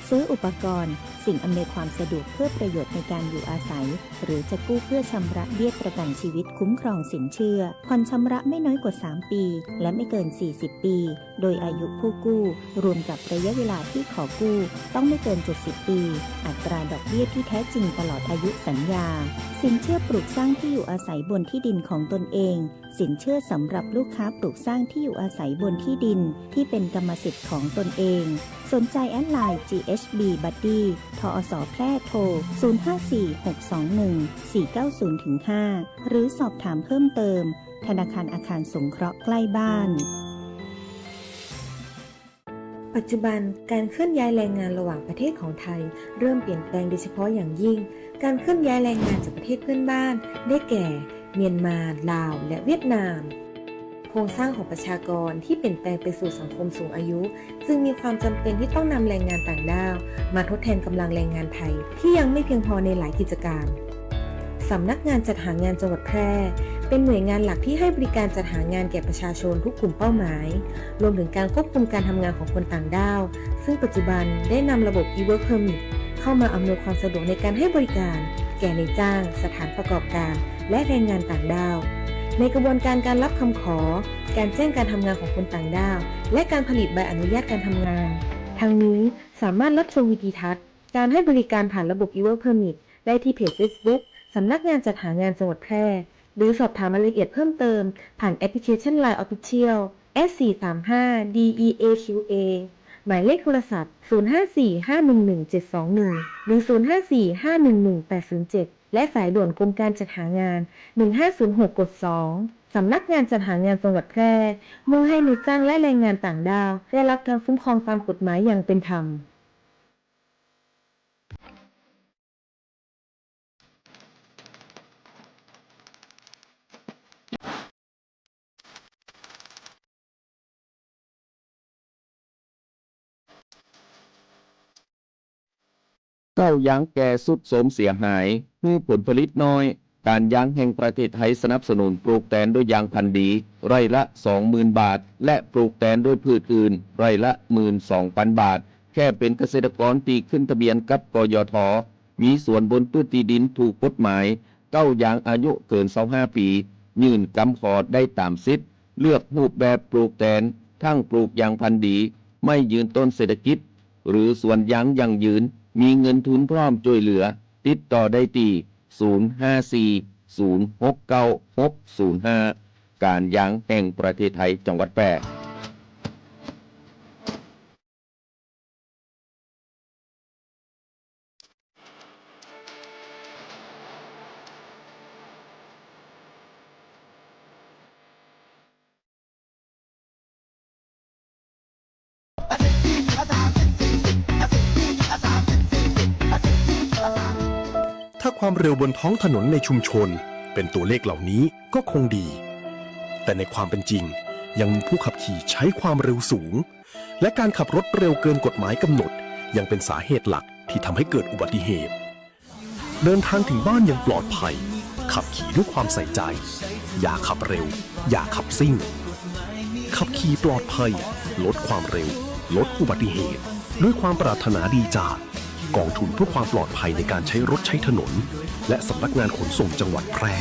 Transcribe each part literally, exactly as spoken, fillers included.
ซื้ออุปกรณ์ สิ่งอำนวยความสะดวกเพื่อประโยชน์ในการอยู่อาศัย หรือจะกู้เพื่อชำระเบี้ยประกันชีวิตคุ้มครองสินเชื่อ ผ่อนชำระไม่น้อยกว่าสามปี และไม่เกินสี่สิบปี โดยอายุผู้กู้ รวมกับระยะเวลาที่ขอกู้ ต้องไม่เกินเจ็ดสิบปี อัตราดอกเบี้ยที่แท้จริงตลอดอายุสัญญา สินเชื่อปลูกสร้างที่อยู่อาศัยบนที่ดินของตนเอง สินเชื่อสำหรับลูกค้าปลูกสร้างที่อยู่อาศัยบนที่ดินที่เป็นกรรมสิทธิ์ของตนเอง สนใจแอดไลน์ จีเอชบี Buddy ทอส แพร่ โทร ศูนย์ห้าสี่ หกสองหนึ่ง สี่เก้าศูนย์ ห้า หรือสอบถามเพิ่มเติม ธนาคารอาคารสงเคราะห์ใกล้บ้าน ปัจจุบันการเคลื่อนย้ายแรงงานระหว่างประเทศของไทยเริ่มเปลี่ยนแปลงโดยเฉพาะอย่างยิ่ง การเคลื่อนย้ายแรงงานจากประเทศเพื่อนบ้าน ได้แก่ เมียนมา ลาว และเวียดนาม โครงสร้างของประชากรที่เปลี่ยนแปลงไปสู่สังคมสูงอายุ จึงมีความจำเป็นที่ต้องนำแรงงานต่างด้าวมาทดแทนกำลังแรงงานไทยที่ยังไม่เพียงพอในหลายกิจการ สำนักงานจัดหางานจังหวัดแพร่ เป็นหน่วยงานหลักที่ให้บริการจัดหางานแก่ประชาชนทุกกลุ่มเป้าหมาย รวมถึงการควบคุมการทำงานของคนต่างด้าว ซึ่งปัจจุบันได้นำระบบ e-work permit เข้ามาอำนวยความสะดวกในการให้บริการแก่นายจ้าง สถานประกอบการ และแรงงานต่างด้าว ในกระบวนการการรับคำขอ การแจ้งการทำงานของคนต่างด้าว และการผลิตใบอนุญาตการทำงาน ทั้งนี้สามารถรับชมวิดีทัศน์ การให้บริการผ่านระบบ e-work permit ได้ที่เพจเฟซบุ๊ก สำนักงานจัดหางานจังหวัดแพร่ หรือสอบถามรายละเอียดเพิ่มเติม ผ่านแอปพลิเคชัน ไลน์ Official แอท สี่สามห้า ดี อี เอ คิว เอ หมายเลขโทรศัพท์ ศูนย์ห้าสี่ ห้าหนึ่งหนึ่ง เจ็ดสองหนึ่ง หรือ ศูนย์ห้าสี่ ห้าหนึ่งหนึ่ง แปดศูนย์เจ็ด และสายด่วนกรมการจัดหางาน หนึ่งห้าศูนย์หก กด สอง สำนักงานจัดหางานจังหวัดแพร่ มุ่งให้นายจ้างและแรงงานต่างด้าว ได้รับการคุ้มครองตามกฎหมายอย่างเป็นธรรม เก๊ายางแก่ทรุดโทรมเสียหาย หื้อผลผลิตน้อย ก๋านยางแห่งประเทศไทยสนับสนุนปลูกแตนด้วยยางพันธุ์ดี ไร่ละสองหมื่นบาท และปลูกแตนด้วยพืชอื่น ไร่ละหมื่นสองปันบาท แค่เป๋นเกษตรกรตี้ขึ้นทะเบียนกับ กยท. มีสวนบนพื้นที่ดินถูกกฎหมาย เก๊ายางอายุเกินซาวห้าปี๋ ยื่นกำขอได้ต๋ามสิทธิ์ เลือกรูปแบบปลูกแตน ทั้งปลูกยางพันธุ์ดี ไม่ยืนต้นเศรษฐกิจ หรือสวนยางยั่งยืน มีเงินทุนพร้อมจ้วยเหลือ ติดต่อได้ตี้ ศูนย์ห้าสี่ ศูนย์หกเก้า หกศูนย์ห้า ก๋านยางแห่งประเทศไทย จังหวัดแพร่ ถ้าความเร็วบนท้องถนนในชุมชนเป็นตัวเลขเหล่านี้ก็คงดี แต่ในความเป็นจริงยังมีผู้ขับขี่ใช้ความเร็วสูง และการขับรถเร็วเกินกฎหมายกำหนดยังเป็นสาเหตุหลักที่ทำให้เกิดอุบัติเหตุ เดินทางถึงบ้านอย่างปลอดภัย ขับขี่ด้วยความใส่ใจ อย่าขับเร็ว อย่าขับซิ่ง ขับขี่ปลอดภัย ลดความเร็ว ลดอุบัติเหตุ ด้วยความปรารถนาดีจากกองทุนเพื่อความปลอดภัยในการใช้รถใช้ถนน และสำนักงานขนส่งจังหวัดแพร่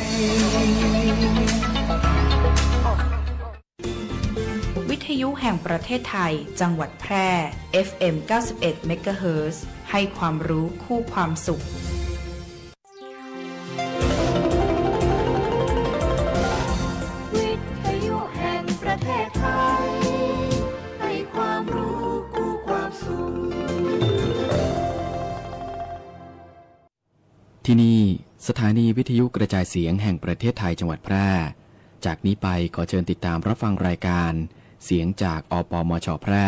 วิทยุแห่งประเทศไทย จังหวัดแพร่ เอฟเอ็ม เก้าสิบเอ็ด เมกะเฮิรตซ์ ให้ความรู้คู่ความสุข วิทยุแห่งประเทศไทย ให้ความรู้คู่ความสุข ที่นี่ สถานีวิทยุกระจายเสียงแห่งประเทศไทย จังหวัดแพร่ จากนี้ไปขอเชิญติดตามรับฟังรายการเสียงจาก อปมช แพร่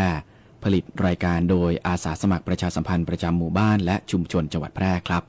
ผลิตรายการโดยอาสาสมัครประชาสัมพันธ์ประจำหมู่บ้านและชุมชนจังหวัดแพร่ครับ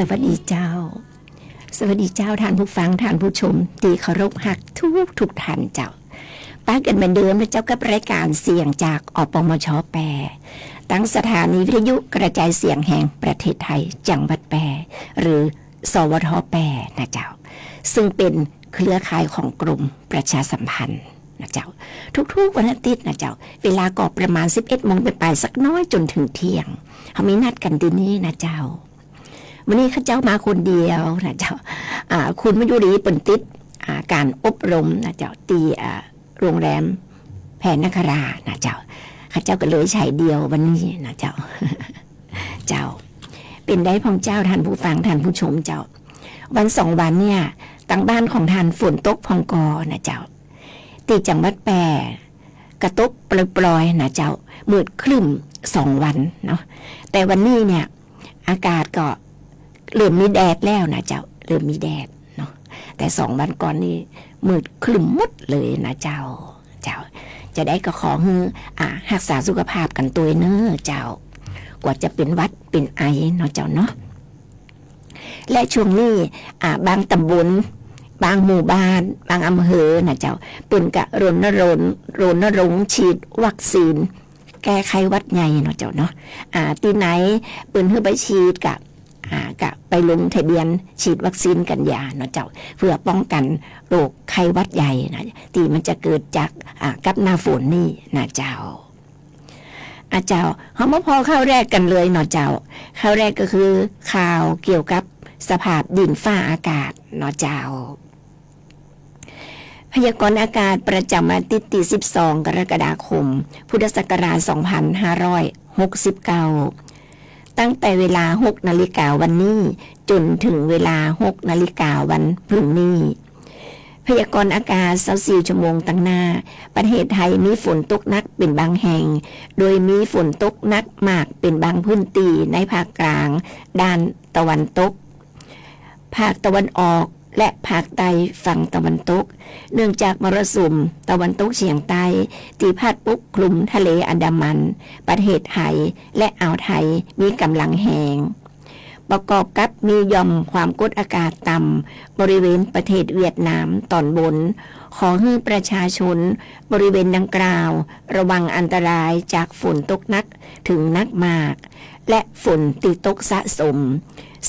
สวัสดีเจ้า สวัสดีเจ้า ท่านผู้ฟัง ท่านผู้ชม ตี้เคารพฮักทุกทุกท่านเจ้า ปะกั๋นเหมือนเดิมนะเจ้า กับรายก๋านเสียงจาก อปมช แป้ ตางสถานีวิทยุกระจายเสียงแห่งประเทศไทย จังหวัดแป้ หรือ สวท แป้ นะเจ้า ซึ่งเป๋นเครือข่ายของกรมประชาสัมพันธ์นะเจ้า ทุกๆวันอาทิตย์นะเจ้า เวลาก็ประมาณสิบเอ็ดโมงไปๆ สักน้อยจ๋นเถิงเที่ยง เฮามีนัดกั๋นตี้นี่นะเจ้า วันนี้ข้าเจ้ามาคนเดียวนะเจ้า อ่า คุณมยุรีเปิ้นติด อ่า ก๋านอบรมนะเจ้า ตี้ อ่า โรงแรมแพรนครานะเจ้า ข้าเจ้าก็เลยใช้เดี่ยววันนี้นะเจ้า เจ้า เป๋นใดพ่องเจ้า ท่านผู้ฟัง ท่านผู้ชมเจ้า วันสองวันเนี่ย ตางบ้านของท่านฝนตกพ่องก่อนะเจ้า ตี้จังหวัดแป้ ก็ตกปรอยๆ นะเจ้า มืดครึ้มสองวันเนาะ แต่วันนี้เนี่ย อากาศก็เริ่มมีแดดแล้วนะเจ้า เริ่มมีแดดเนาะ แต่สองวันก่อนนี่มืดครึ้มหมดเลยนะเจ้า เจ้า จะใดก็ขอหื้อ อ่า ฮักษาสุขภาพกั๋นตวยเน้อเจ้า กลัวจะเป๋นหวัดเป๋นไอเนาะเจ้าเนาะ และช่วงนี้ อ่า บางต๋ำบล บางหมู่บ้าน บางอำเภอนะเจ้า เปิ้นก็รณรงค์ รณรงค์ฉีดวัคซีนแก้ไข้หวัดใหญ่เนาะเจ้าเนาะ อ่า ตี้ไหนเปิ้นหื้อไปฉีดก็ อ่า ก็ไปลงทะเบียนฉีดวัคซีนกั๋นยาเนาะเจ้า เพื่อป้องกั๋นโรคไข้หวัดใหญ่นะ ตี้มันจะเกิดจาก อ่า กับหน้าฝนนี่นะเจ้า อ่ะเจ้า เฮามาผ่อข่าวแรกกั๋นเลยเนาะเจ้า ข่าวแรกก็คือข่าวเกี่ยวกับสภาพดินฟ้าอากาศเนาะเจ้า พยากรณ์อากาศประจ๋ำอาทิตย์ตี้สิบสอง กรกฎาคม พุทธศักราชสองพันห้าร้อยหกสิบเก้า ตั้งแต่เวลาหกนาฬิกาวันนี้จ๋นเถิงเวลาหกนาฬิกาวันพรุ่งนี้ พยากรณ์อากาศซาวสี่ชั่วโมงตังหน้า ประเทศไทยมีฝนตกหนักเป๋นบางแห่ง โดยมีฝนตกหนักมากเป๋นบางพื้นตี้ในภาคกลางด้านตะวันตก ภาคตะวันออก และภาคใต้ฝั่งตะวันตก เนื่องจากมรสุมตะวันตกเฉียงใต้ตี้พัดปกคลุมทะเลอันดามัน ประเทศไทย และอ่าวไทยมีก๋ำลังแฮง ประกอบกับมีหย่อมความกดอากาศต่ำบริเวณประเทศเวียดนามต๋อนบน ขอหื้อประชาชนบริเวณดังกล่าวระวังอันตรายจากฝนตกหนักเถิงหนักมาก และฝนตี้ตกสะสม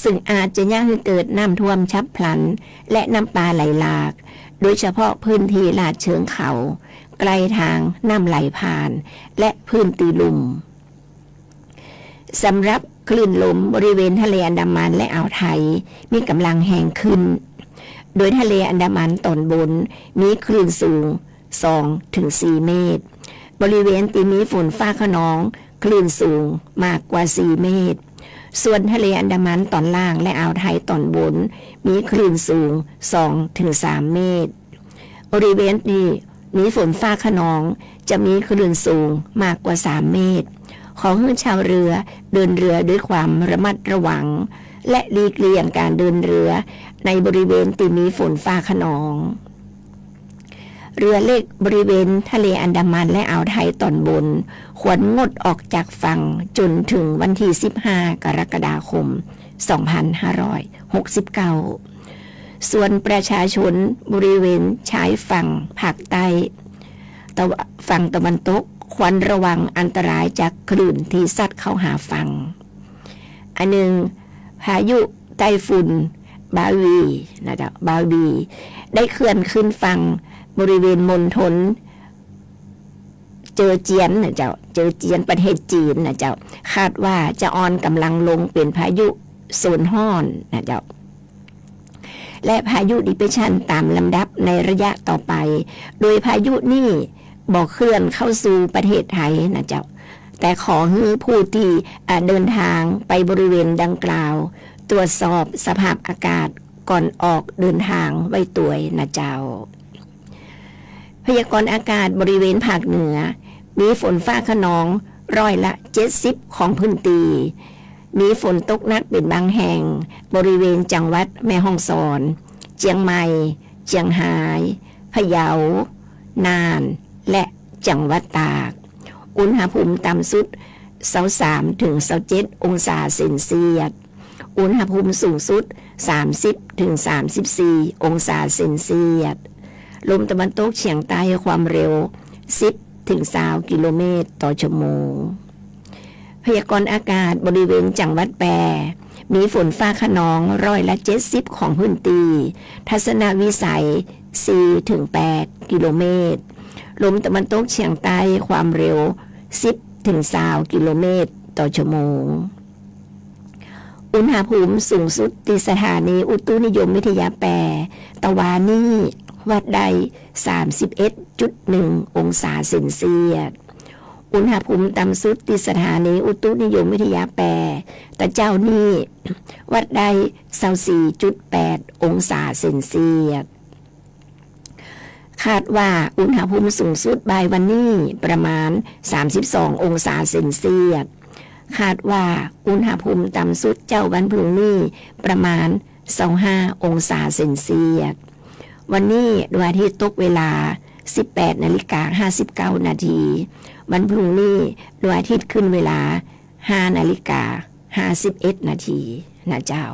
ซึ่งอาจจะเยียะหื้อเกิดน้ำท่วมฉับพลัน และน้ำป่าไหลหลาก โดยเฉพาะพื้นตี้ลาดเชิงเขา ใก้ทางน้ำไหลผ่าน และพื้นตี้ลุ่ม สำหรับคลื่นลมบริเวณทะเลอันดามันและอ่าวไทยมีก๋ำลังแฮงขึ้น โดยทะเลอันดามันต๋อนบนมีคลื่นสูงสองถึงสี่เมตร บริเวณตี้มีฝนฟ้าคะนองคลื่นสูงมากกว่าสี่เมตร ส่วนทะเลอันดามันต๋อนล่างและอ่าวไทยต๋อนบนมีคลื่นสูงสองถึงสามเมตร บริเวณตี้มีฝนฟ้าคะนองจะมีคลื่นสูงมากกว่าสามเมตร ขอหื้อชาวเรือเดินเรือด้วยความระมัดระวัง และหลีกเลี่ยงก๋านเดินเรือในบริเวณตี้มีฝนฟ้าคะนอง เรือเล็กบริเวณทะเลอันดามันและอ่าวไทยต๋อนบนควรงดออกจากฝั่งจ๋นเถิงวันตี้สิบห้า กรกฎาคม สองพันห้าร้อยหกสิบเก้า ส่วนประชาชนบริเวณชายฝั่งภาคใต้ ตะว- ฝั่งตะวันตกควรระวังอันตรายจากคลื่นตี้ซัดเข้าหาฝั่ง อันหนึ่ง พายุไต้ฝุ่นบาวีนะเจ้า บาวี ได้เคลื่อนขึ้นฝั่งบริเวณมณฑลเจอเจียนนะเจ้า เจอเจียนประเทศจีนนะเจ้า คาดว่าจะอ่อนก๋ำลังลงเป๋นพายุโซนฮ้อนนะเจ้า และพายุ depression ต๋ามลำดับในระยะต่อไป โดยพายุนี้บ่เคลื่อนเข้าสู่ประเทศไทยนะเจ้า แต่ขอหื้อผู้ตี้ อ่า เดินทางไปบริเวณดังกล่าว ตรวจสอบสภาพอากาศก่อนออกเดินทางไว้ตวยนะเจ้า พยากรณ์อากาศบริเวณภาคเหนือ มีฝนฟ้าคะนองร้อยละเจ็ดสิบของพื้นตี้ มีฝนตกหนักเป๋นบางแห่ง บริเวณจังหวัดแม่ฮ่องสอน เจียงใหม่ เจียงฮาย พะเยา น่าน และจังหวัดตาก อุณหภูมิต่ำสุดซาวสามถึงซาวเจ็ดองศาเซลเซียส อุณหภูมิสูงสุด สามสิบถึงสามสิบสี่องศาเซลเซียส ลมตะวันตกเฉียงใต้ความเร็ว สิบถึงซาวกิโลเมตรต่อชั่วโมง พยากรณ์อากาศบริเวณจังหวัดแปร มีฝนฟ้าคะนองร้อยละเจ็ดสิบของพื้นที่ ทัศนวิสัย สี่ถึงแปดกิโลเมตร ลมตะวันตกเฉียงใต้ความเร็ว สิบถึงซาวกิโลเมตรต่อชั่วโมง อุณหภูมิสูงสุดตี้สถานีอุตุนิยมวิทยาแปร ตะวานี้วัดได้ สามสิบเอ็ดจุดหนึ่งองศาเซลเซียส อุณหภูมิต่ำสุดตี้สถานีอุตุนิยมวิทยาแปร ตะเจ๊านี้วัดได้ ซาวสี่จุดแปดองศาเซลเซียส คาดว่าอุณหภูมิสูงสุดบ่ายวันนี้ประมาณ สามสิบสององศาเซลเซียส คาดว่าอุณหภูมิต่ำสุดเจ๊าวันพรุ่งนี้ประมาณ ซาวห้าองศาเซลเซียส วันนี้ดวงอาทิตย์ตกเวลา สิบแปดนาฬิกาห้าสิบเก้านาที วันพรุ่งนี้ดวงอาทิตย์ขึ้นเวลา ห้านาฬิกาห้าสิบเอ็ดนาที นะเจ้า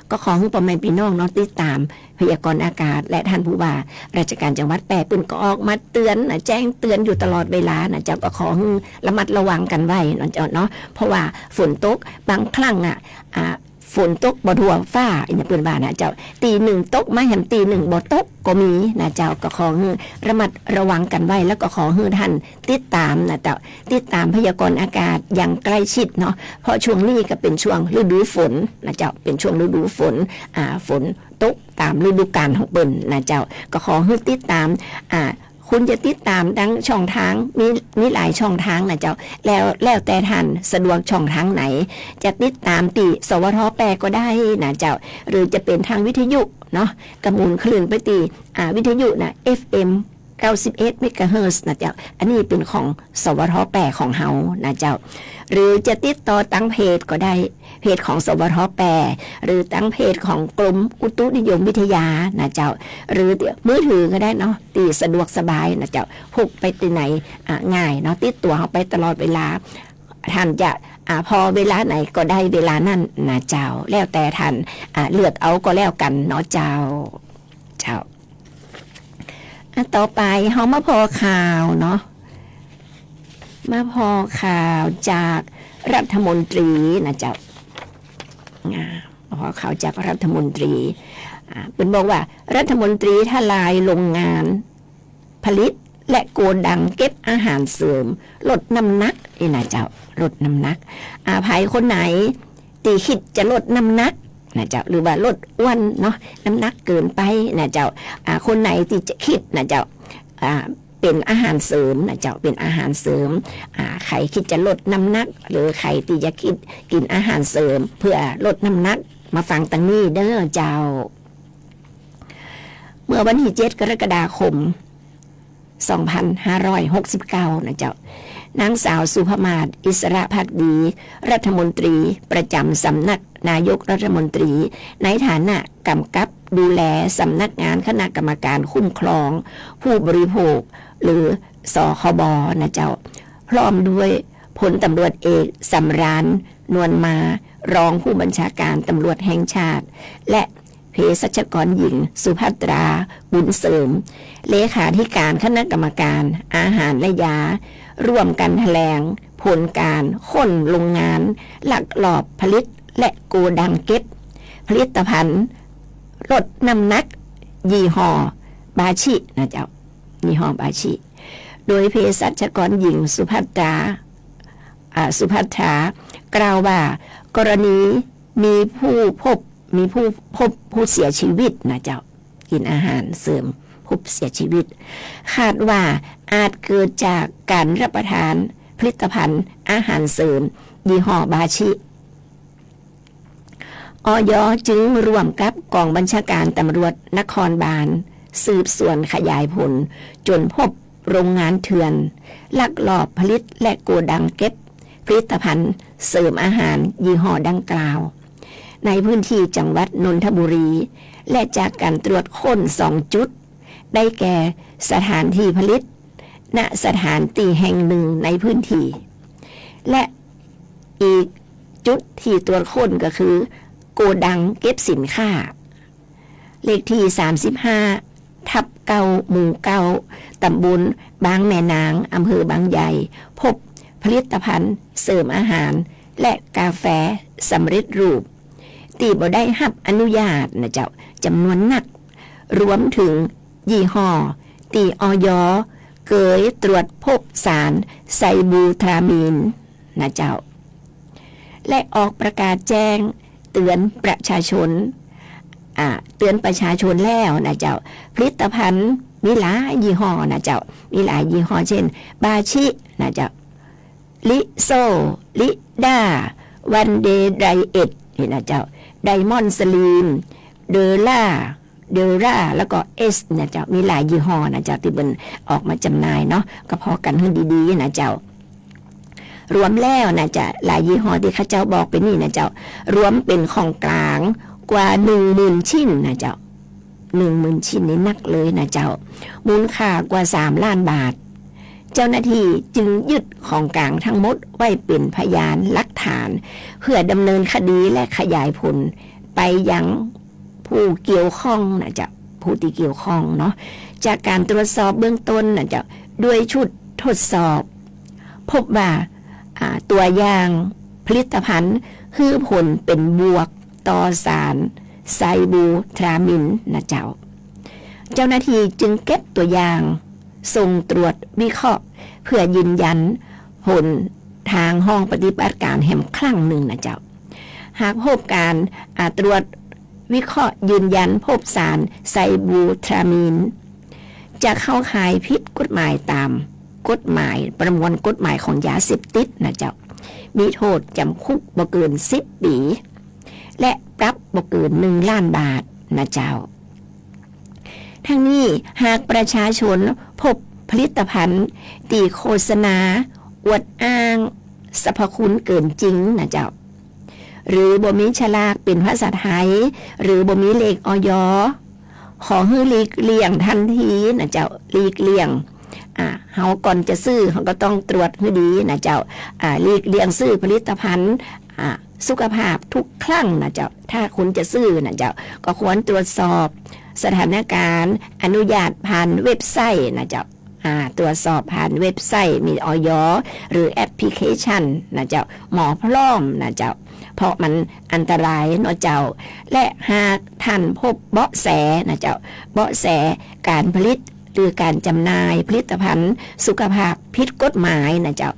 ก็ขอหื้อป้อแม่ปี้น้องเนาะติดตามพยากรณ์อากาศ และท่านผู้ว่าราชการจังหวัดแปรเปิ้นก็ออกมาเตือนนะ แจ้งเตือนอยู่ตลอดเวลานะเจ้า ก็ขอหื้อระมัดระวังกั๋นไว้นะเจ้าเนาะ เพราะว่าฝนตกบางครั้งอะ อ่า ฝนตกบ่ทั่วฟ้า อิหยังเปิ้นว่านะเจ้า ตี้นึ่งตกมาแหมตี้นึ่งบ่ตกก็มีนะเจ้า ก็ขอหื้อระมัดระวังกั๋นไว้ แล้วก็ขอหื้อท่านติดตามนะเจ้า ติดตามพยากรณ์อากาศอย่างใกล้ชิดเนาะ เพราะช่วงนี้ก็เป๋นช่วงฤดูฝนนะเจ้า เป๋นช่วงฤดูฝน อ่า ฝนตกต๋ามฤดูกาลของเปิ้นนะเจ้า ก็ขอหื้อติดตาม อ่า คุณจะติดตามตังช่องทาง มี มีหลายช่องทางนะเจ้า แล้ว แล้วแต่ท่านสะดวกช่องทางไหน จะติดตามตี้ สวท แปรก็ได้นะเจ้า หรือจะเป๋นตางวิทยุเนาะ ก็หมุนคลื่นไปตี้ อ่า วิทยุนะ เอฟเอ็ม เก้าสิบเอ็ดเมกะเฮิรตซ์นะเจ้า อันนี้เป๋นของ สวท แปรของเฮานะเจ้า หรือจะติดต่อตังเพจก็ได้ เพจของ สวท แปร หรือตังเพจของกรมอุตุนิยมวิทยานะเจ้า หรือมือถือก็ได้เนาะ ตี้สะดวกสบายนะเจ้า พกไปตี้ไหน อ่า ง่ายเนาะ ติดตั๋วเฮาไปตลอดเวลา ท่านจะ อ่า ผ่อเวลาไหนก็ได้เวลานั้นนะเจ้า แล้วแต่ท่าน อ่า เลือกเอาก็แล้วกั๋นเนาะเจ้า เจ้า อ่ะ ต่อไปเฮามาผ่อข่าวเนาะ มาผ่อข่าวจากรัฐมนตรีนะเจ้า อ่า มาผ่อข่าวจากรัฐมนตรี อ่า เปิ้นบอกว่ารัฐมนตรีทลายโรงงานผลิตและโกดังเก็บอาหารเสริม ลดน้ำหนัก นี่นะเจ้า ลดน้ำหนัก อ่า ใผคนไหนตี้คิดจะลดน้ำหนักนะเจ้า หรือว่าลดอ้วนเนาะ น้ำหนักเกินไปนะเจ้า อ่า คนไหนตี้จะคิดนะเจ้า อ่า เป๋นอาหารเสริมนะเจ้า เป๋นอาหารเสริม อ่า ใผคิดจะลดน้ำหนัก หรือใผตี้จะคิดกิ๋นอาหารเสริมเพื่อลดน้ำหนัก มาฟังตังนี้เด้อเจ้า เมื่อวันตี้เจ็ดกรกฎาคม สองพันห้าร้อยหกสิบเก้านะเจ้า นางสาวสุภมาศ อิสระภักดี รัฐมนตรีประจำสำนักนายกรัฐมนตรี ในฐานะกำกับดูแลสำนักงานคณะกรรมการคุ้มครองผู้บริโภค หรือ สคบ นะเจ้า พร้อมด้วยพลตำรวจเอกสำราญ นวลมา รองผู้บัญชาการตำรวจแห่งชาติ และเภสัชกรหญิง สุภัตรา บุญเสริม เลขาธิการคณะกรรมการอาหารและยา ร่วมกันแถลงผลการค้นโรงงานลักลอบผลิตและโกดังเก็บผลิตภัณฑ์ลดน้ำหนักยี่ห้อบาชินะเจ้า ยี่ห้อบาชิ โดยเภสัชกรหญิงสุภัตรา อ่า สุภัตรา กล่าวว่า กรณีมีผู้พบ มีผู้พบผู้เสียชีวิตนะเจ้า กิ๋นอาหารเสริมพบเสียชีวิต คาดว่าอาจเกิดจากการรับประทานผลิตภัณฑ์อาหารเสริมยี่ห้อบาชิ อย.จึงร่วมกับกองบัญชาการตำรวจนครบาล สืบสวนขยายผล จนพบโรงงานเถื่อน ลักลอบผลิตและโกดังเก็บผลิตภัณฑ์เสริมอาหารยี่ห้อดังกล่าว ในพื้นที่จังหวัดนนทบุรี และจากการตรวจค้นสองจุด ได้แก่สถานที่ผลิต ณ สถานที่แห่งหนึ่งในพื้นที่ และอีก จุดตี้ตรวจค้นก็คือโกดังเก็บสินค้า เลขตี้สามสิบห้าทับเก้า หมู่เก้า ตำบลบางแม่นาง อำเภอบางใหญ่ พบผลิตภัณฑ์เสริมอาหารและกาแฟสำเร็จรูป ตี้บ่ได้ฮับอนุญาตนะเจ้า จำนวนนัก รวมเถิงยี่ห้อตี้ อย.เกยตรวจพบสารไซบูทรามีนนะเจ้า และออกประกาศแจ้งเตือนประชาชน อ่า เตือนประชาชนแล้วนะเจ้า ผลิตภัณฑ์มีหลายยี่ห้อนะเจ้า มีหลายยี่ห้อ เช่น บาชินะเจ้า ลิโซ ลิด้า วันเดย์ไดเอทนี่นะเจ้า ไดมอนด์สลีม เดอร่า เดอร่า แล้วก็เอสนะเจ้า มีหลายยี่ห้อนะเจ้า ตี้เปิ้นออกมาจำหน่ายเนาะ ก็ผ่อกั๋นหื้อดีๆ นะเจ้า รวมแล้วนะเจ้า หลายยี่ห้อตี้ข้าเจ้าบอกไปนี่นะเจ้า รวมเป๋นของกลางกว่าหนึ่งหมื่นชิ้นนะเจ้า หนึ่งหมื่นชิ้นนี่นักเลยนะเจ้า มูลค่ากว่าสามล้านบาท เจ้าหน้าตี้จึงยึดของกลางทั้งหมดไว้เป๋นพยานหลักฐาน เพื่อดำเนินคดีและขยายผลไปยังผู้เกี่ยวข้องนะเจ้า ผู้ตี้เกี่ยวข้องเนาะ จากการตรวจสอบเบื้องต้นนะเจ้า ด้วยชุดทดสอบ พบว่า อ่า ตั๋วอย่างผลิตภัณฑ์หื้อผลเป๋นบวกต่อสารไซบูทรามีนนะเจ้า เจ้าหน้าตี้จึงเก็บตั๋วอย่างส่งตรวจวิเคราะห์ เพื่อยืนยันผลตางห้องปฏิบัติก๋านแหมครั้งนึ่งนะเจ้า หากพบก๋าน อ่า ตรวจวิเคราะห์ยืนยันพบสารไซบูทรามีน จะเข้าข่ายผิดกฎหมายต๋ามกฎหมายประมวลกฎหมายของยาเสพติดนะเจ้า มีโต้ษจ๋ำคุกบ่เกินสิบปี๋ และปรับบ่เกินหนึ่งล้านบาทนะเจ้า ทั้งนี้หากประชาชนพบผลิตภัณฑ์ตี้โฆษณาอวดอ้างสรรพคุณเกินจริงนะเจ้า หรือบ่มีฉลากเป๋นภาษาไทย หรือบ่มีเลข อย.ขอหื้อหลีกเลี่ยงทันทีนะเจ้า หลีกเลี่ยง อ่า เฮาก่อนจะซื้อ เฮาก็ต้องตรวจหื้อดีนะเจ้า อ่า หลีกเลี่ยงซื้อผลิตภัณฑ์ อ่า สุขภาพทุกครั้งนะเจ้า ถ้าคุณจะซื้อนะเจ้า ก็ควรตรวจสอบสถานการณ์อนุญาตผ่านเว็บไซต์นะเจ้า อ่า ตรวจสอบผ่านเว็บไซต์ มี อย.หรือแอปพลิเคชันนะเจ้า หมอพร้อมนะเจ้า เพราะมันอันตรายเนาะเจ้า และหากท่านพบเบาะแสนะเจ้า เบาะแสการผลิตหรือการจำหน่ายผลิตภัณฑ์สุขภาพผิดกฎหมายนะเจ้า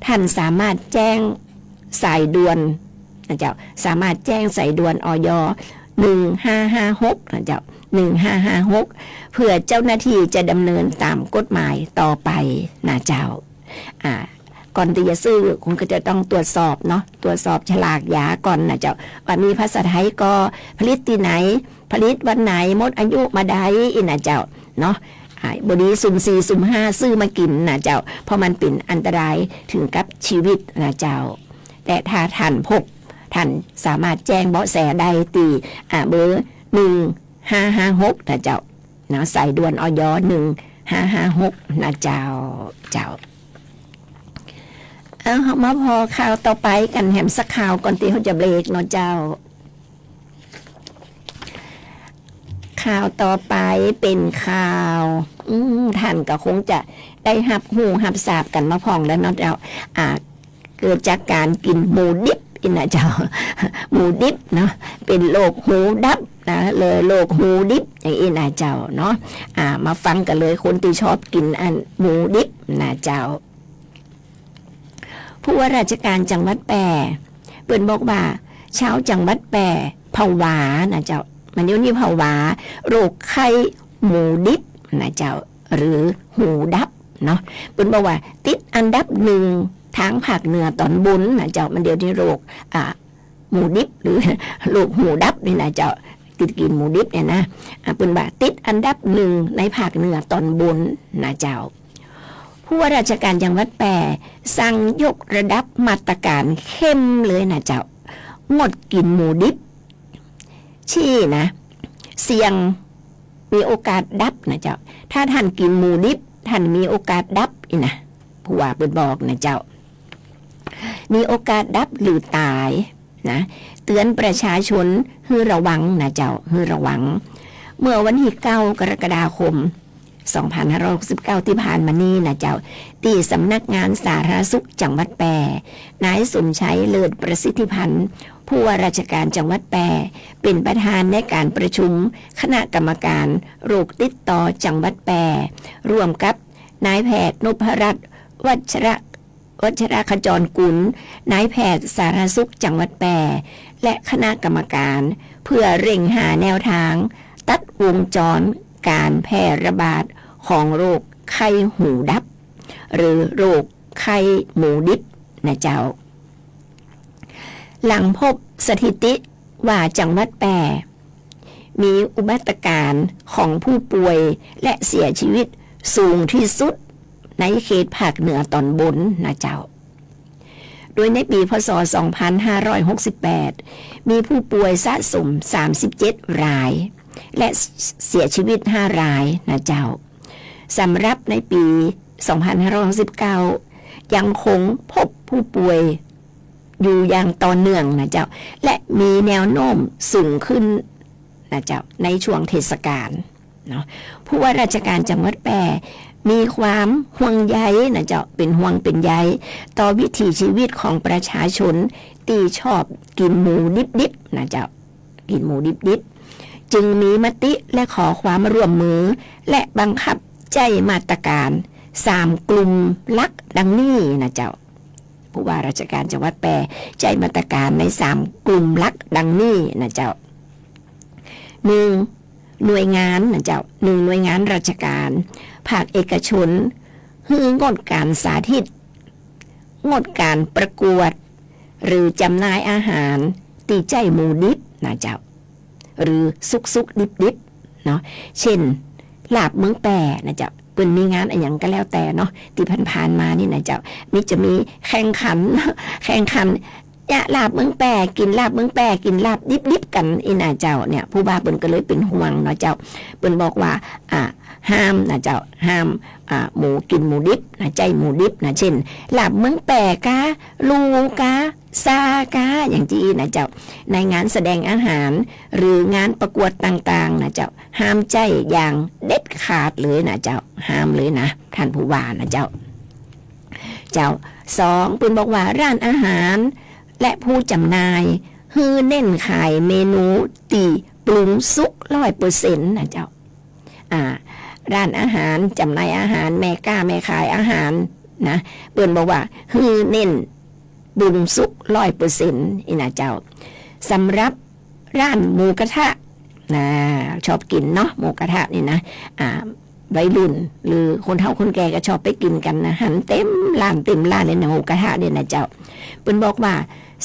ท่านสามารถแจ้งสายด่วนนะเจ้า สามารถแจ้งสายด่วน อย.หนึ่งห้าห้าหกนะเจ้า หนึ่งห้าห้าหก เพื่อเจ้าหน้าตี้จะดำเนินต๋ามกฎหมายต่อไปนะเจ้า อ่า ก่อนตี้จะซื้อ คุณก็จะต้องตรวจสอบเนาะ ตรวจสอบฉลากยาก่อนนะเจ้า ว่ามีภาษาไทยก่อ ผลิตตี้ไหน ผลิตวันไหน หมดอายุเมื่อใดอี้นะเจ้า เนาะ อ่า บ่ดีสุ่มสี่สุ่มห้าซื้อมากิ๋นนะเจ้า เพราะมันเป๋นอันตรายเถิงกับชีวิตนะเจ้า แต่ถ้าท่านพบ ท่านสามารถแจ้งเบาะแสได้ตี้ อ่า เบอร์ หนึ่งห้าห้าหกนะเจ้า นะ สายด่วน อย.หนึ่งห้าห้าหกนะเจ้า เจ้า เอา เฮามาผ่อข่าวต่อไปกั๋นแหมสักข่าวก่อนตี้เฮาจะเบรกเนาะเจ้า ข่าวต่อไปเป๋นข่าว อืม ท่านก็คงจะได้ฮับฮู้ฮับทราบกั๋นมาพ่องแล้วเนาะเจ้า อ่า เกิดจากก๋านกิ๋นหมูดิบอี้นะเจ้า หมูดิบเนาะ เป๋นโรคหูดับนะ เลยโรคหูดิบอย่างอี้นะเจ้าเนาะ อ่า มาฟังกั๋นเลย คนตี้ชอบกิ๋นอันหมูดิบนะเจ้า ผู้ว่าราชการจังหวัดแป้ เปิ้นบอกว่า ชาวจังหวัดแป้ผวานะเจ้า มันเดี๋ยวนี้ผวาโรคไข้หมูดิบนะเจ้า หรือหูดับเนาะ เปิ้นบอกว่าติดอันดับหนึ่งตางภาคเหนือต๋อนบนนะเจ้า มันเดี๋ยวนี้โรค อ่า หมูดิบ หรือ โรคหูดับนี่นะเจ้า ติดกิ๋นหมูดิบเนี่ยนะ อ่า เปิ้นว่าติดอันดับหนึ่งในภาคเหนือต๋อนบนนะเจ้า ผู้ว่าราชการจังหวัดแป้สั่งยกระดับมาตรการเข้มเลยนะเจ้า งดกิ๋นหมูดิบ ตี้นะ เสี่ยงมีโอกาสดับนะเจ้า ถ้าท่านกิ๋นหมูดิบ ท่านมีโอกาสดับอี้นะ ผู้ว่าเปิ้นบอกนะเจ้า มีโอกาสดับหรือต๋ายนะ เตื๋อนประชาชนหื้อระวังนะเจ้า หื้อระวัง เมื่อวันตี้เก้า กรกฎาคม สองพันห้าร้อยหกสิบเก้า ตี้ผ่านมานี้นะเจ้า ตี้สำนักงานสาธารณสุขจังหวัดแป้ นายสมชัย เลิศประสิทธิพันธ์ ผู้ว่าราชการจังหวัดแป้ เป๋นประธานในก๋านประชุมคณะกรรมการโรคติดต่อจังหวัดแป้ ร่วมกับนายแพทย์นพรัตน์ วัชระ วัชรขจรกุล นายแพทย์สาธารณสุขจังหวัดแป้ และคณะกรรมการ เพื่อเร่งหาแนวทางตัดวงจรก๋านแพร่ระบาดของโรคไข้หูดับ หรือโรคไข้หมูดิบนะเจ้า หลังพบสถิติว่าจังหวัดแป้ มีอุบัติการณ์ของผู้ป่วยและเสียชีวิตสูงตี้สุดในเขตภาคเหนือต๋อนบนนะเจ้า โดยในปี๋ พ.ศ. สองพันห้าร้อยหกสิบแปด มีผู้ป่วยสะสม สามสิบเจ็ด ราย และเสียชีวิต ห้า รายนะเจ้า สำหรับในปี๋ สองพันห้าร้อยหกสิบเก้า ยังคงพบผู้ป่วยอยู่อย่างต่อเนื่องนะเจ้า และมีแนวโน้มสูงขึ้นนะเจ้า ในช่วงเทศกาลเนาะ ผู้ว่าราชการจังหวัดแป้ มีความห่วงใยนะเจ้า เป๋นห่วงเป๋นใยต่อวิถีชีวิตของประชาชนตี้ชอบกิ๋นหมูดิบๆ นะเจ้า กิ๋นหมูดิบๆ จึงมีมติและขอความร่วมมือ และบังคับใจ๊มาตรการสามกลุ่มหลักดังนี้นะเจ้า ผู้ว่าราชการจังหวัดแป้ ใจ๊มาตรการในสามกลุ่มหลักดังนี้นะเจ้า หนึ่ง หน่วยงานนะเจ้า หนึ่ง หน่วยงานราชการ ภาคเอกชน หื้องดก๋านสาธิต งดก๋านประกวด หรือจำหน่ายอาหารตี้ใจ๊หมูดิบนะเจ้า หรือสุกๆ ดิบๆ เนาะ เช่น ลาบเมืองแป้นะเจ้า เปิ้นมีงานอะหยังก็แล้วแต่เนาะ ตี้ผ่านๆ มานี่นะเจ้า มี จะมีแข่งขัน แข่งขัน เยียะลาบเมืองแป้ กิ๋นลาบเมืองแป้ กิ๋นลาบดิบๆ กั๋นอี้นะเจ้า เนี่ย ผู้ว่าเปิ้นก็เลยเป๋นห่วงเนาะเจ้า เปิ้นบอกว่า อ่า ห้ามนะเจ้า ห้าม อ่า หมู กิ๋นหมูดิบนะ ใจ๊หมูดิบนะ เช่น ลาบเมืองแป้กา ลู่กา ซากา อย่างตี้อี้นะเจ้า ในงานแสดงอาหาร หรืองานประกวดต่างๆ นะเจ้า ห้ามใจ๊อย่างเด็ดขาดเลยนะเจ้า ห้ามเลยนะ ต้านผู้ว่านะเจ้า เจ้า สอง เปิ้นบอกว่าร้านอาหาร และผู้จำหน่าย หื้อเน้นขายเมนูตี้ปรุงสุกร้อยเปอร์เซ็นต์นะเจ้า อ่า ร้านอาหาร จำหน่ายอาหาร แม่ก๊าแม่ขายอาหารนะ เปิ้นบอกว่าหื้อเน้นปรุงสุกร้อยเปอร์เซ็นต์อี้นะเจ้า สำหรับร้านหมูกระทะนะ ชอบกิ๋นเนาะ หมูกระทะนี่นะ อ่า วัยรุ่นหรือคนเฒ่าคนแก่ก็ชอบไปกิ๋นกั๋นนะ หันเต็มร้านเต็มร้านเลยนะ หมูกระทะเนี่ยนะเจ้า เปิ้นบอกว่า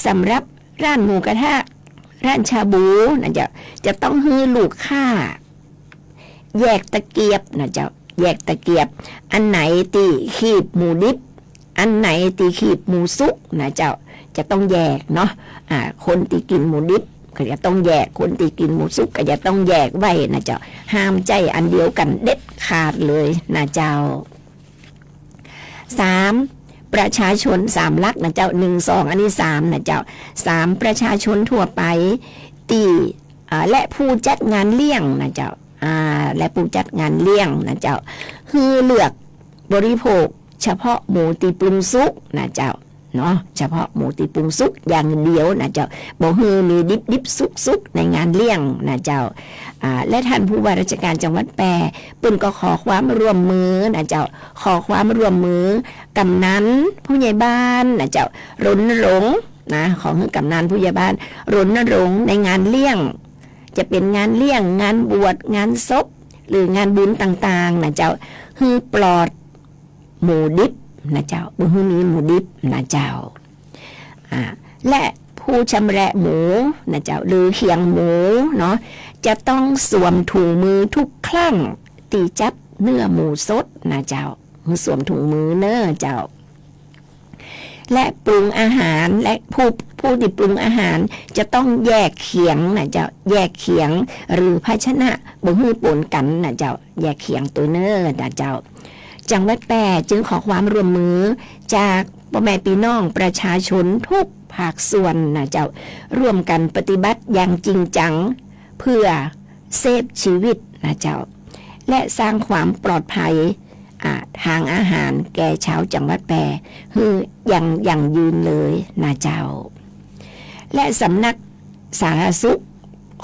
สำหรับร้านหมูกระทะ ร้านชาบูนะเจ้า จะต้องหื้อลูกค้า แยกตะเกียบนะเจ้า แยกตะเกียบ อันไหนตี้คีบหมูดิบ อันไหนตี้คีบหมูสุกนะเจ้า จะต้องแยกเนาะ อ่า คนตี้กิ๋นหมูดิบก็จะต้องแยก คนตี้กิ๋นหมูสุกก็จะต้องแยกไว้นะเจ้า ห้ามใจ๊อันเดียวกั๋นเด็ดขาดเลยนะเจ้า สาม ประชาชน สามหลักนะเจ้า หนึ่ง สอง อันนี้ สาม นะเจ้า สาม ประชาชนทั่วไปตี้ อ่า และผู้จัดงานเลี้ยงนะเจ้า อ่า และผู้จัดงานเลี้ยงนะเจ้า หื้อเลือกบริโภคเฉพาะหมูตี้ปรุงสุกนะเจ้า เนาะ เฉพาะหมูตี้ปรุงสุกอย่างเดียวนะเจ้า บ่หื้อมีดิบๆ สุกๆ ในงานเลี้ยงนะเจ้า อ่า และต้านผู้ว่าราชการจังหวัดแป้ เปิ้นก็ขอความร่วมมือนะเจ้า ขอความร่วมมือกำนันผู้ใหญ่บ้านนะเจ้า รณรงค์นะ ขอหื้อกำนันผู้ใหญ่บ้านรณรงค์ในงานเลี้ยง จะเป๋นงานเลี้ยง งานบวช งานศพ หรืองานบุญต่างๆ นะเจ้า หื้อปลอดหมูดิบนะเจ้า บ่หื้อมีหมูดิบนะเจ้า อ่า และผู้ชำแหละหมูนะเจ้า หรือเขียงหมูเนาะ จะต้องสวมถุงมือทุกครั้งตี้จับเนื้อหมูสดนะเจ้า หื้อสวมถุงมือเน้อเจ้า และปรุงอาหาร และผู้ ผู้ตี้ปรุงอาหารจะต้องแยกเขียงนะเจ้า แยกเขียงหรือภาชนะ บ่หื้อปนกั๋นนะเจ้า แยกเขียงตวยเน้อนะเจ้า จังหวัดแป้จึงขอความร่วมมือจากป้อแม่ปี้น้องประชาชนทุกภาคส่วนนะเจ้า ร่วมกั๋นปฏิบัติอย่างจริงจัง เพื่อเซฟชีวิตนะเจ้า และสร้างความปลอดภัย อ่า ตางอาหารแก่จาวจังหวัดแป้หื้ออย่างยั่งยืนเลยนะเจ้า และสำนักสาธารณสุข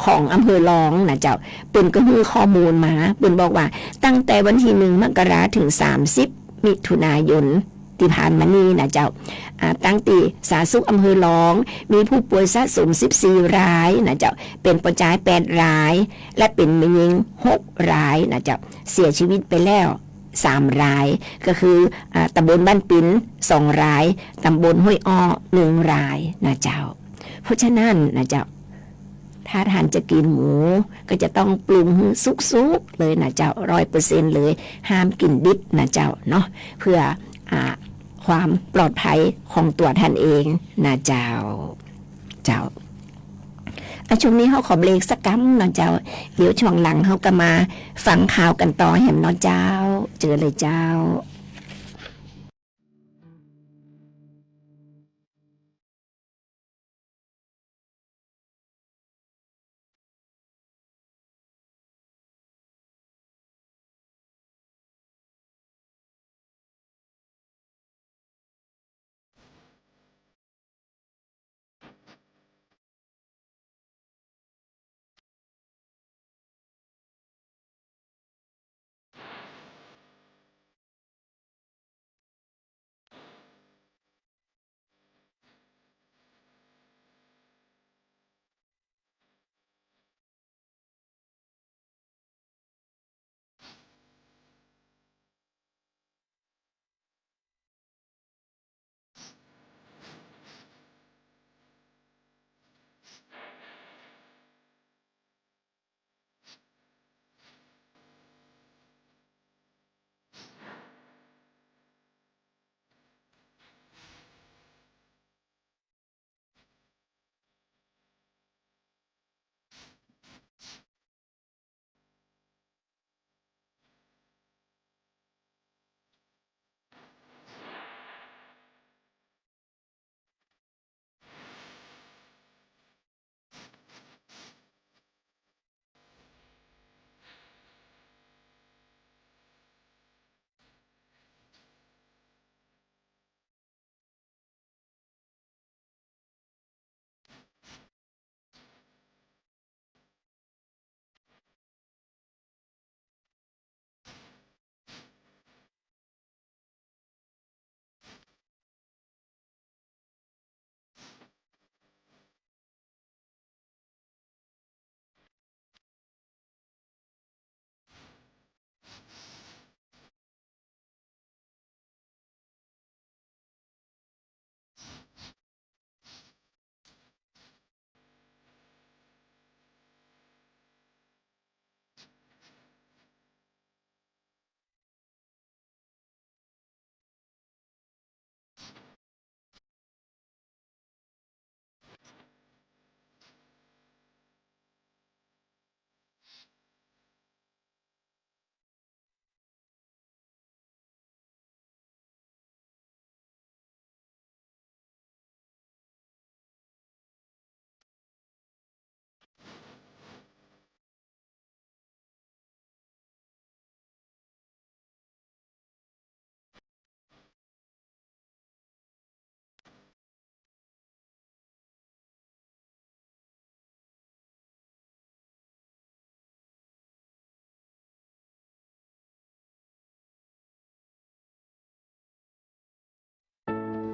ของอำเภอลองนะเจ้า เปิ้นก็หื้อข้อมูลมา เปิ้นบอกว่าตั้งแต่วันตี้หนึ่งมกราถึงสามสิบมิถุนายนตี้ผ่านมานี้นะเจ้า อ่า ตั้งตี้สาธารณสุขอำเภอลอง มีผู้ป่วยสะสมสิบสี่รายนะเจ้า เป๋นป้อจายแปดราย และเป๋นแม่ญิงหกรายนะเจ้า เสียชีวิตไปแล้วสามราย ก็คือ อ่า ตำบลบ้านปิ๋นสองราย ตำบลห้วยอ้อหนึ่งรายนะเจ้า เพราะฉะนั้นนะเจ้า ถ้าต้านจะกิ๋นหมู ก็จะต้องปรุงหื้อสุกๆ เลยนะเจ้า ร้อยเปอร์เซ็นต์เลย ห้ามกิ๋นดิบนะเจ้าเนาะ เพื่อ อ่า ความปลอดภัยของตั๋วต้านเองนะเจ้า เจ้า อ่ะ ช่วงนี้เฮาขอเบรกสักกำเนาะเจ้า เดี๋ยวช่วงหลังเฮาก็มาฟังข่าวกั๋นต่อแหมเนาะเจ้า เจิญเลยเจ้า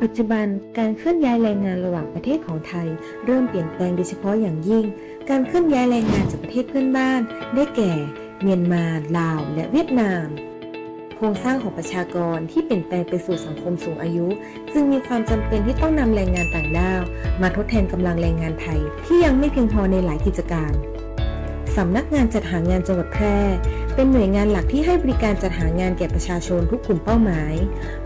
ปัจจุบันการเคลื่อนย้ายแรงงานระหว่างประเทศของไทยเริ่มเปลี่ยนแปลงโดยเฉพาะอย่างยิ่งการเคลื่อนย้ายแรงงานจากประเทศเพื่อนบ้าน ได้แก่ เมียนมา ลาว และเวียดนาม โครงสร้างของประชากรที่เปลี่ยนแปลงไปสู่สังคมสูงอายุ จึงมีความจำเป็นที่ต้องนำแรงงานต่างด้าวมาทดแทนกำลังแรงงานไทยที่ยังไม่เพียงพอในหลายกิจการ สำนักงานจัดหางานจังหวัดแพร่ เป็นหน่วยงานหลักที่ให้บริการจัดหางานแก่ประชาชนทุกกลุ่มเป้าหมาย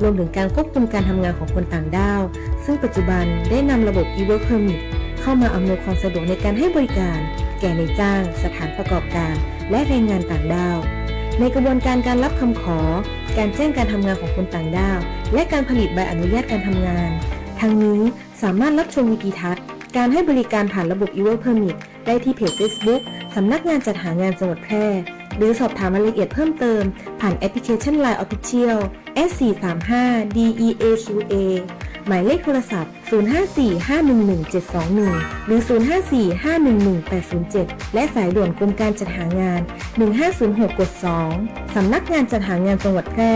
รวมถึงการควบคุมการทำงานของคนต่างด้าว ซึ่งปัจจุบันได้นำระบบ e-work permit เข้ามาอำนวยความสะดวกในการให้บริการแก่นายจ้าง สถานประกอบการ และแรงงานต่างด้าว ในกระบวนการการรับคำขอ การแจ้งการทำงานของคนต่างด้าว และการผลิตใบอนุญาตการทำงาน ทั้งนี้สามารถรับชมวิดีทัศน์การให้บริการผ่านระบบ อีเวิร์คเพอร์มิท ได้ที่เพจเฟซบุ๊ก สำนักงานจัดหางานจังหวัดแพร่ หรือสอบถามรายละเอียดเพิ่มเติม ผ่านแอปพลิเคชัน ไลน์ Official แอท สี่สามห้า ดี อี เอ คิว เอ หมายเลขโทรศัพท์ ศูนย์ห้าสี่ห้าหนึ่งหนึ่งเจ็ดสองหนึ่ง หรือ ศูนย์ห้าสี่ห้าหนึ่งหนึ่งแปดศูนย์เจ็ด และสายด่วนกรมการจัดหางาน หนึ่งห้าศูนย์หก กดสอง สำนักงานจัดหางานจังหวัดแพร่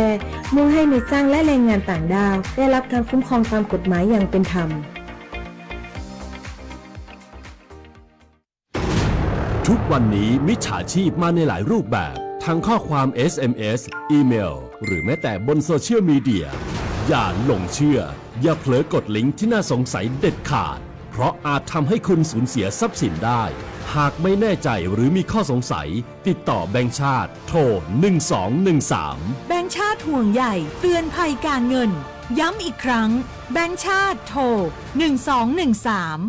มุ่งให้นายจ้างและแรงงานต่างด้าว ได้รับการคุ้มครองตามกฎหมายอย่างเป็นธรรม ทุกวันนี้มิจฉาชีพมาในหลายรูปแบบ ทั้งข้อความ เอสเอ็มเอส อีเมล หรือแม้แต่บนโซเชียลมีเดีย อย่าหลงเชื่อ อย่าเผลอกดลิงก์ที่น่าสงสัยเด็ดขาด เพราะอาจทำให้คุณสูญเสียทรัพย์สินได้ หากไม่แน่ใจหรือมีข้อสงสัย ติดต่อแบงก์ชาติ โทร หนึ่งสองหนึ่งสาม แบงก์ชาติห่วงใย เตือนภัยการเงิน ย้ำอีกครั้ง แบงก์ชาติ โทร หนึ่งสองหนึ่งสาม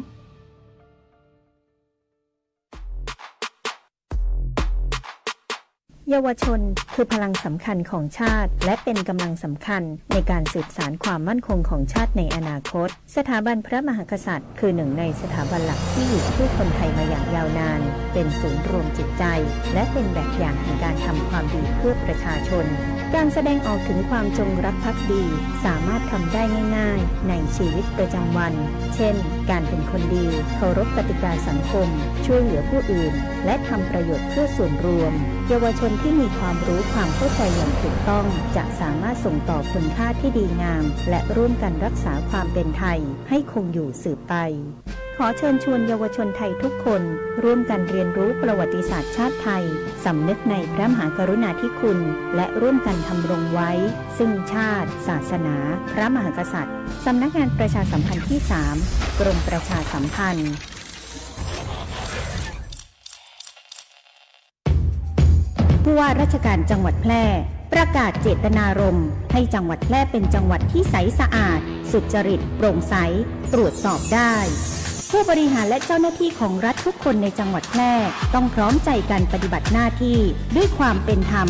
เยาวชนคือพลังสำคัญของชาติ และเป็นกำลังสำคัญในการสืบสานความมั่นคงของชาติในอนาคต สถาบันพระมหากษัตริย์คือหนึ่งในสถาบันหลักที่อยู่คู่คนไทยมาอย่างยาวนาน เป็นศูนย์รวมจิตใจ และเป็นแบบอย่างแห่งการทำความดีเพื่อประชาชน การแสดงออกถึงความจงรักภักดี สามารถทำได้ง่ายๆ ในชีวิตประจำวัน เช่น การเป็นคนดี เคารพกติกาสังคม ช่วยเหลือผู้อื่น และทำประโยชน์เพื่อส่วนรวม เยาวชนที่มีความรู้ความเข้าใจอย่างถูกต้อง จะสามารถส่งต่อคุณค่าที่ดีงาม และร่วมกันรักษาความเป็นไทยให้คงอยู่สืบไป ขอเชิญชวนเยาวชนไทยทุกคน ร่วมกันเรียนรู้ประวัติศาสตร์ชาติไทย สำนึกในพระมหากรุณาธิคุณ และร่วมกันทำรงไว้ ซึ่งชาติ ศาสนา พระมหากษัตริย์ สำนักงานประชาสัมพันธ์ที่สาม กรมประชาสัมพันธ์ ผู้ว่าราชการจังหวัดแพร่ ประกาศเจตนารมณ์ให้จังหวัดแพร่เป็นจังหวัดที่ใสสะอาด สุจริต โปร่งใส ตรวจสอบได้ ผู้บริหารและเจ้าหน้าที่ของรัฐทุกคนในจังหวัดแพร่ ต้องพร้อมใจกันปฏิบัติหน้าที่ด้วยความเป็นธรรม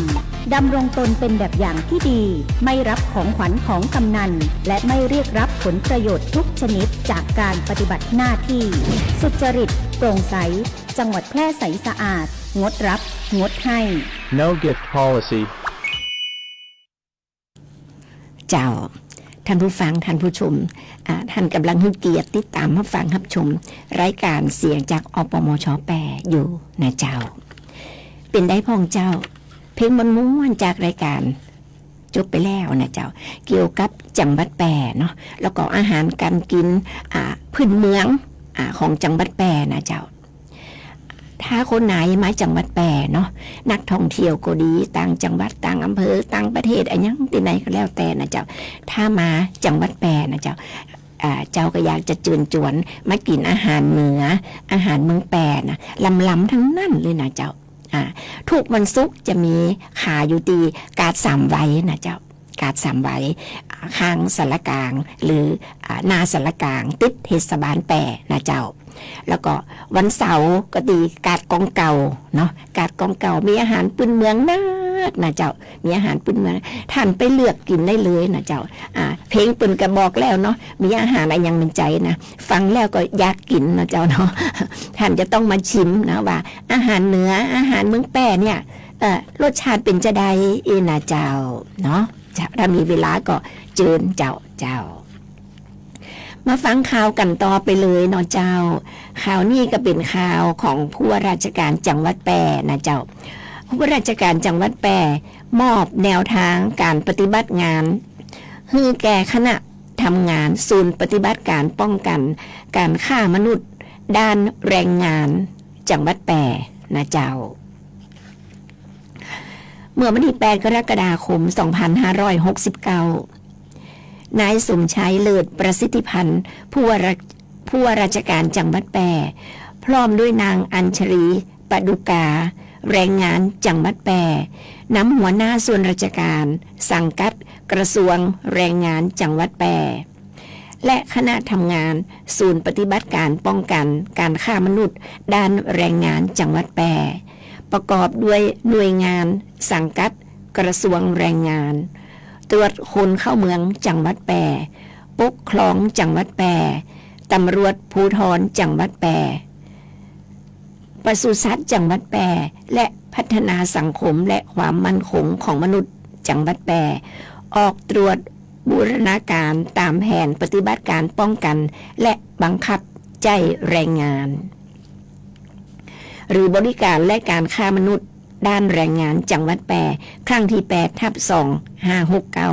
ดำรงตนเป็นแบบอย่างที่ดี ไม่รับของขวัญของกำนัล และไม่เรียกรับผลประโยชน์ทุกชนิดจากการปฏิบัติหน้าที่ สุจริต โปร่งใส จังหวัดแพร่ใสสะอาด งดรับ งดให้ No gift policy เจ้า ท่านผู้ฟัง ท่านผู้ชม อ่า ท่านกำลังหื้อเกียรติติดต๋ามฮับฟังฮับชม รายก๋านเสียงจาก อปมช. แป้อยู่นะเจ้า เป๋นใดพ่องเจ้า เพลงม่วนๆ จากรายก๋าน จบไปแล้วนะเจ้า เกี่ยวกับจังหวัดแป้เนาะ แล้วก็อาหารก๋านกิ๋น อ่า พื้นเมือง อ่า ของจังหวัดแป้นะเจ้า ถ้าคนไหนมาจังหวัดแป้เนาะ นักท่องเที่ยวก็ดี ต่างจังหวัด ต่างอำเภอ ต่างประเทศ อะหยังตี้ไหนก็แล้วแต่นะเจ้า ถ้ามาจังหวัดแป้นะเจ้า อ่า เจ้าก็อยากจะเจิญจวนมากิ๋นอาหารเหนือ อาหารเมืองแป้นะ ลำๆ ทั้งนั้นเลยนะเจ้า อ่า ทุกวันศุกร์จะมีขายอยู่ตี้กาดสามวัยนะเจ้า กาดสามวัย อ่า ข้างศาลากลาง หรือ อ่า หน้าศาลากลาง ติดเทศบาลแป้นะเจ้า แล้วก็วันเสาร์ก็ตี้กาดกองเก่าเนาะ กาดกองเก่ามีอาหารพื้นเมืองนักนะเจ้า มีอาหารพื้นเมือง ท่านไปเลือกกิ๋นได้เลยนะเจ้า อ่า เพลงเปิ้นก็บอกแล้วเนาะ มีอาหารอะหยังเป็นใจ๋นะ ฟังแล้วก็อยากกิ๋นนะเจ้าเนาะ ท่านจะต้องมาชิมนะว่า อาหารเหนือ อาหารเมืองแป้เนี่ย เอ่อ รสชาติเป๋นจาใดอี้นะเจ้าเนาะ เจ้า ถ้ามีเวลาก็เจิญเจ้า เจ้า มาฟังข่าวกั๋นต่อไปเลยเนาะเจ้า ข่าวนี้ก็เป๋นข่าวของผู้ว่าราชการจังหวัดแป้นะเจ้า ผู้ว่าราชการจังหวัดแป้มอบแนวทางก๋านปฏิบัติงาน หื้อแก่คณะทำงานศูนย์ปฏิบัติการป้องกั๋นก๋านค้ามนุษย์ด้านแรงงานจังหวัดแป้นะเจ้า เมื่อวันตี้แปด กรกฎาคม สองพันห้าร้อยหกสิบเก้า นายสมชาย เลิศประสิทธิพันธ์ ผู้ว่ารา- ผู้ว่าราชการจังหวัดแป้ พร้อมด้วยนางอัญชลี ปดุกา แรงงานจังหวัดแป้ นำหัวหน้าส่วนราชการสังกัดกระทรวงแรงงานจังหวัดแป้ และคณะทำงานศูนย์ปฏิบัติการป้องกั๋นก๋านค้ามนุษย์ด้านแรงงานจังหวัดแป้ ประกอบด้วยหน่วยงานสังกัดกระทรวงแรงงาน ตรวจคนเข้าเมืองจังหวัดแป้ ปกครองจังหวัดแป้ ตำรวจภูธรจังหวัดแป้ ปศุสัตว์จังหวัดแป้ และพัฒนาสังคมและความมั่นคงของมนุษย์จังหวัดแป้ ออกตรวจบูรณาการต๋ามแผนปฏิบัติการป้องกันและบังคับใจ๊แรงงาน หรือบริการและการค้ามนุษย์ด้านแรงงานจังหวัดแป้ ครั้งตี้แปดทับสองห้าหกเก้า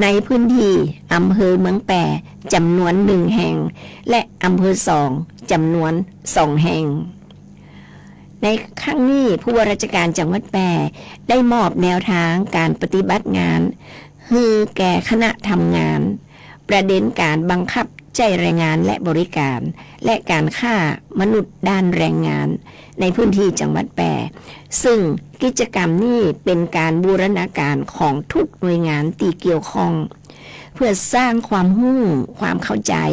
ในพื้นตี้อำเภอเมืองแป้จ๋ำนวนหนึ่งแห่ง และอำเภอสองจ๋ำนวนสองแห่ง ในครั้งนี้ผู้ว่าราชการจังหวัดแป้ได้มอบแนวทางการปฏิบัติงานหื้อแก่คณะทำงาน ประเด็นการบังคับใจ๊แรงงานและบริการ และการค้ามนุษย์ด้านแรงงานในพื้นตี้จังหวัดแป้ ซึ่งกิจกรรมนี้เป๋นการบูรณาการของทุกหน่วยงานตี้เกี่ยวข้อง เพื่อสร้างความฮู้ความเข้าใจ๋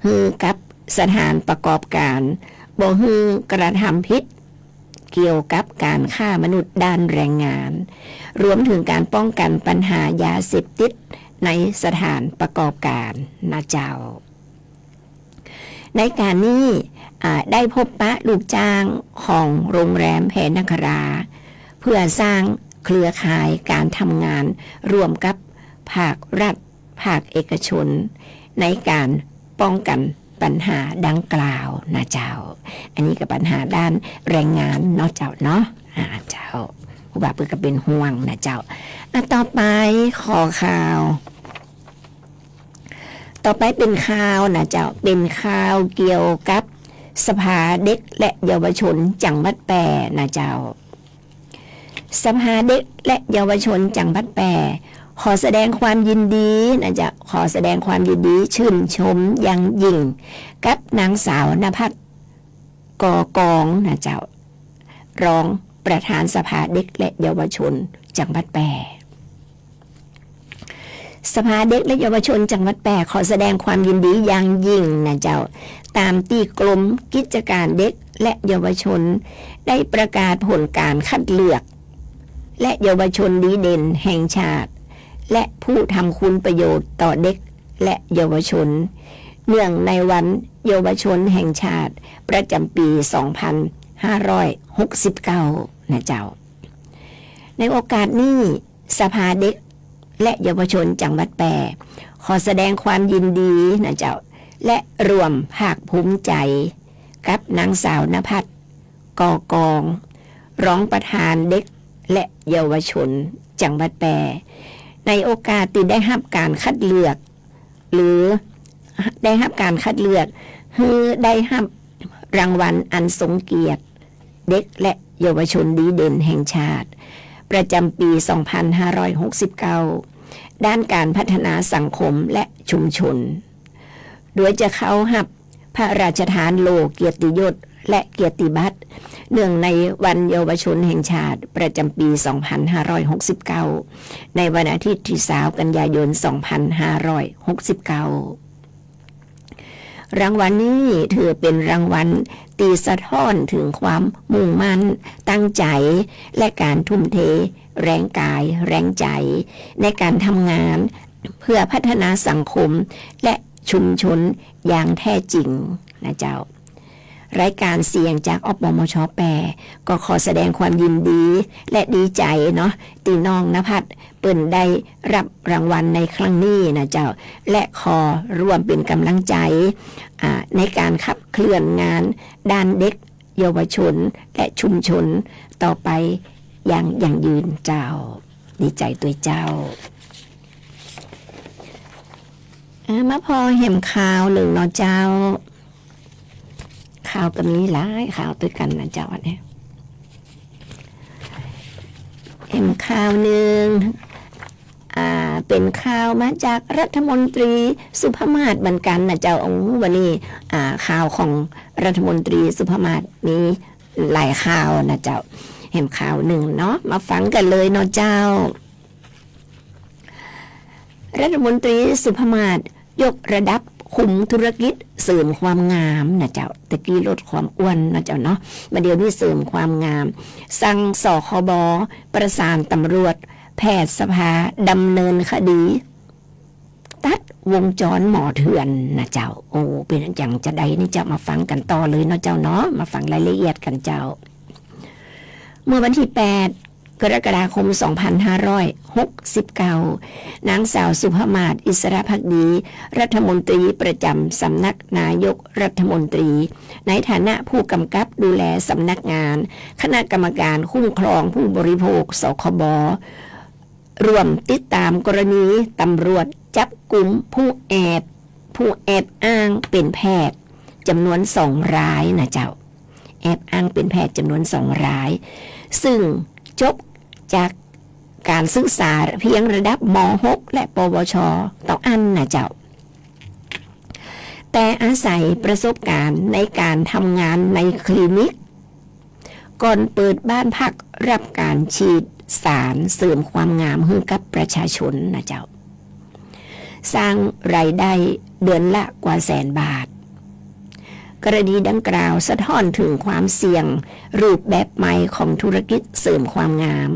หื้อกับสถานประกอบการ บ่หื้อกระทำผิดเกี่ยวกับการค้ามนุษย์ด้านแรงงาน รวมเถิงการป้องกันปัญหายาเสพติดในสถานประกอบการนะเจ้า ในก๋านนี้ อ่า ได้พบปะลูกจ้างของโรงแรมแพนครา เพื่อสร้างเครือข่ายการทำงานร่วมกับภาครัฐ ภาคเอกชน ในก๋านป้องกันปัญหาดังกล่าวนะเจ้า อันนี้ก็ปัญหาด้านแรงงานเนาะเจ้าเนาะ อ่า เจ้า ครูบาเปิ้นก็เป๋นห่วงนะเจ้า อ่ะ ต่อไปขอข่าว ต่อไปเป๋นข่าวนะเจ้า เป๋นข่าวเกี่ยวกับสภาเด็กและเยาวชนจังหวัดแป้นะเจ้า สภาเด็กและเยาวชนจังหวัดแป้ ขอแสดงความยินดีนะเจ้า ขอแสดงความยินดีชื่นชมอย่างยิ่งกับนางสาวนภัส ก.กอง นะเจ้า รองประธานสภาเด็กและเยาวชนจังหวัดแป้ สภาเด็กและเยาวชนจังหวัดแป้ขอแสดงความยินดีอย่างยิ่งนะเจ้า ต๋ามตี้กรมกิจการเด็กและเยาวชนได้ประกาศผลการคัดเลือก และเยาวชนดีเด่นแห่งชาติ และผู้ทำคุณประโยชน์ต่อเด็กและเยาวชน เนื่องในวันเยาวชนแห่งชาติประจ๋ำปี๋ สองพันห้าร้อยหกสิบเก้า นะเจ้า ในโอกาสนี้ สภาเด็กและเยาวชนจังหวัดแป้ ขอแสดงความยินดีนะเจ้า และร่วมภาคภูมิใจ๋กับนางสาวนภัส ก.กอง รองประธานเด็กและเยาวชนจังหวัดแป้ ในโอกาสตี้ได้ฮับก๋านคัดเลือก หรือได้ฮับก๋านคัดเลือก หื้อได้ฮับรางวัลอันทรงเกียรติเด็กและเยาวชนดีเด่นแห่งชาติ ประจ๋ำปี๋ สองพันห้าร้อยหกสิบเก้า ด้านก๋านพัฒนาสังคมและชุมชน โดยจะเข้าฮับพระราชทานโล่เกียรติยศและเกียรติบัตร เนื่องในวันเยาวชนแห่งชาติประจ๋ำปี๋ สองพันห้าร้อยหกสิบเก้า ในวันอาทิตย์ตี้ ซาว กันยายน สองพันห้าร้อยหกสิบเก้า รางวัลนี้ถือเป๋นรางวัลตี้สะท้อนเถิงความมุ่งมั่นตั้งใจ๋ และก๋านทุ่มเทแรงกายแรงใจ๋ ในก๋านทำงานเพื่อพัฒนาสังคมและชุมชนอย่างแท้จริงนะเจ้า รายก๋านเสียงจาก อปมช. แป้ ก็ขอแสดงความยินดีและดีใจ๋เนาะ ตี้น้องนภัสเปิ้นได้ฮับรางวัลในครั้งนี้นะเจ้า และขอร่วมเป๋นก๋ำลังใจ๋ อ่า ในก๋านขับเคลื่อนงานด้านเด็ก เยาวชน และชุมชนต่อไปอย่างยั่งยืนเจ้า ดีใจ๋ตวยเจ้า อ่า มาผ่อแหมข่าวนึ่งเนาะเจ้า ข่าวก็มีหลายข่าวตวยกั๋นนะเจ้า อันนี้ แหมข่าวนึ่ง อ่า เป๋นข่าวมาจากรัฐมนตรีสุภมาศเหมือนกั๋นนะเจ้า โอ้ วันนี้ อ่า ข่าวของรัฐมนตรีสุภมาศมีหลายข่าวนะเจ้า แหมข่าวนึ่งเนาะ มาฟังกั๋นเลยเนาะเจ้า รัฐมนตรีสุภมาศยกระดับคุมธุรกิจเสริมความงามนะเจ้า ตะกี้ลดความอ้วนนะเจ้าเนาะ บ่าเดี่ยวนี้เสริมความงาม สั่ง สคบ ประสานตำรวจ แพทย์สภาดำเนินคดี ตัดวงจรหมอเถื่อนนะเจ้า โอ้ เป๋นอะหยังจาใดนี่เจ้า มาฟังกั๋นต่อเลยเนาะเจ้าเนาะ มาฟังรายละเอียดกั๋นเจ้า เมื่อวันตี้แปด กรกฎาคม สองพันห้าร้อยหกสิบเก้า นางสาวสุภมาศ อิสระภักดี รัฐมนตรีประจำสำนักนายกรัฐมนตรี ในฐานะผู้กำกับดูแลสำนักงานคณะกรรมการคุ้มครองผู้บริโภค สคบ ร่วมติดต๋ามกรณีตำรวจจับกุมผู้แอบ ผู้แอบอ้างเป๋นแพทย์จ๋ำนวนสองรายนะเจ้า แอบอ้างเป๋นแพทย์จ๋ำนวนสองราย ซึ่งจบจากก๋านศึกษาเพียงระดับ ม.หก และ ปวช เต้าอั้นนะเจ้า แต่อาศัยประสบก๋ารณ์ในก๋านทำงานในคลินิก ก่อนเปิดบ้านพักฮับก๋านฉีดสารเสริมความงามหื้อกับประชาชนนะเจ้า สร้างรายได้เดือนละกว่าแสนบาท กรณีดังกล่าวสะท้อนเถิงความเสี่ยงรูปแบบใหม่ของธุรกิจเสริมความงาม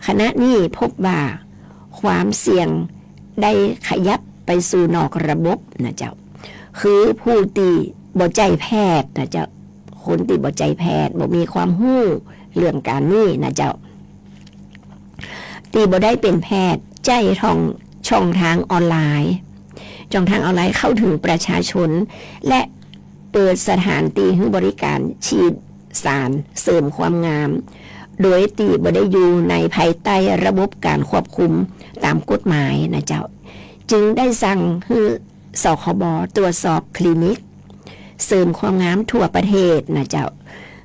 ขณะนี้พบว่าความเสี่ยงได้ขยับไปสู่นอกระบบนะเจ้า คือผู้ตี้บ่ใจ้แพทย์นะเจ้า คนตี้บ่ใจ้แพทย์ บ่มีความฮู้เรื่องก๋านนี้นะเจ้า ตี้บ่ได้เป๋นแพทย์ ใจ๊ท่อง ช่องทางออนไลน์ ช่องทางออนไลน์เข้าเถิงประชาชน และเปิดสถานตี้หื้อบริก๋ารฉีดสารเสริมความงาม โดยตี้บ่ได้อยู่ในภายใต้ระบบก๋านควบคุมต๋ามกฎหมายนะเจ้า จึงได้สั่งหื้อ สคบ ตรวจสอบคลินิกเสริมความงามทั่วประเทศนะเจ้า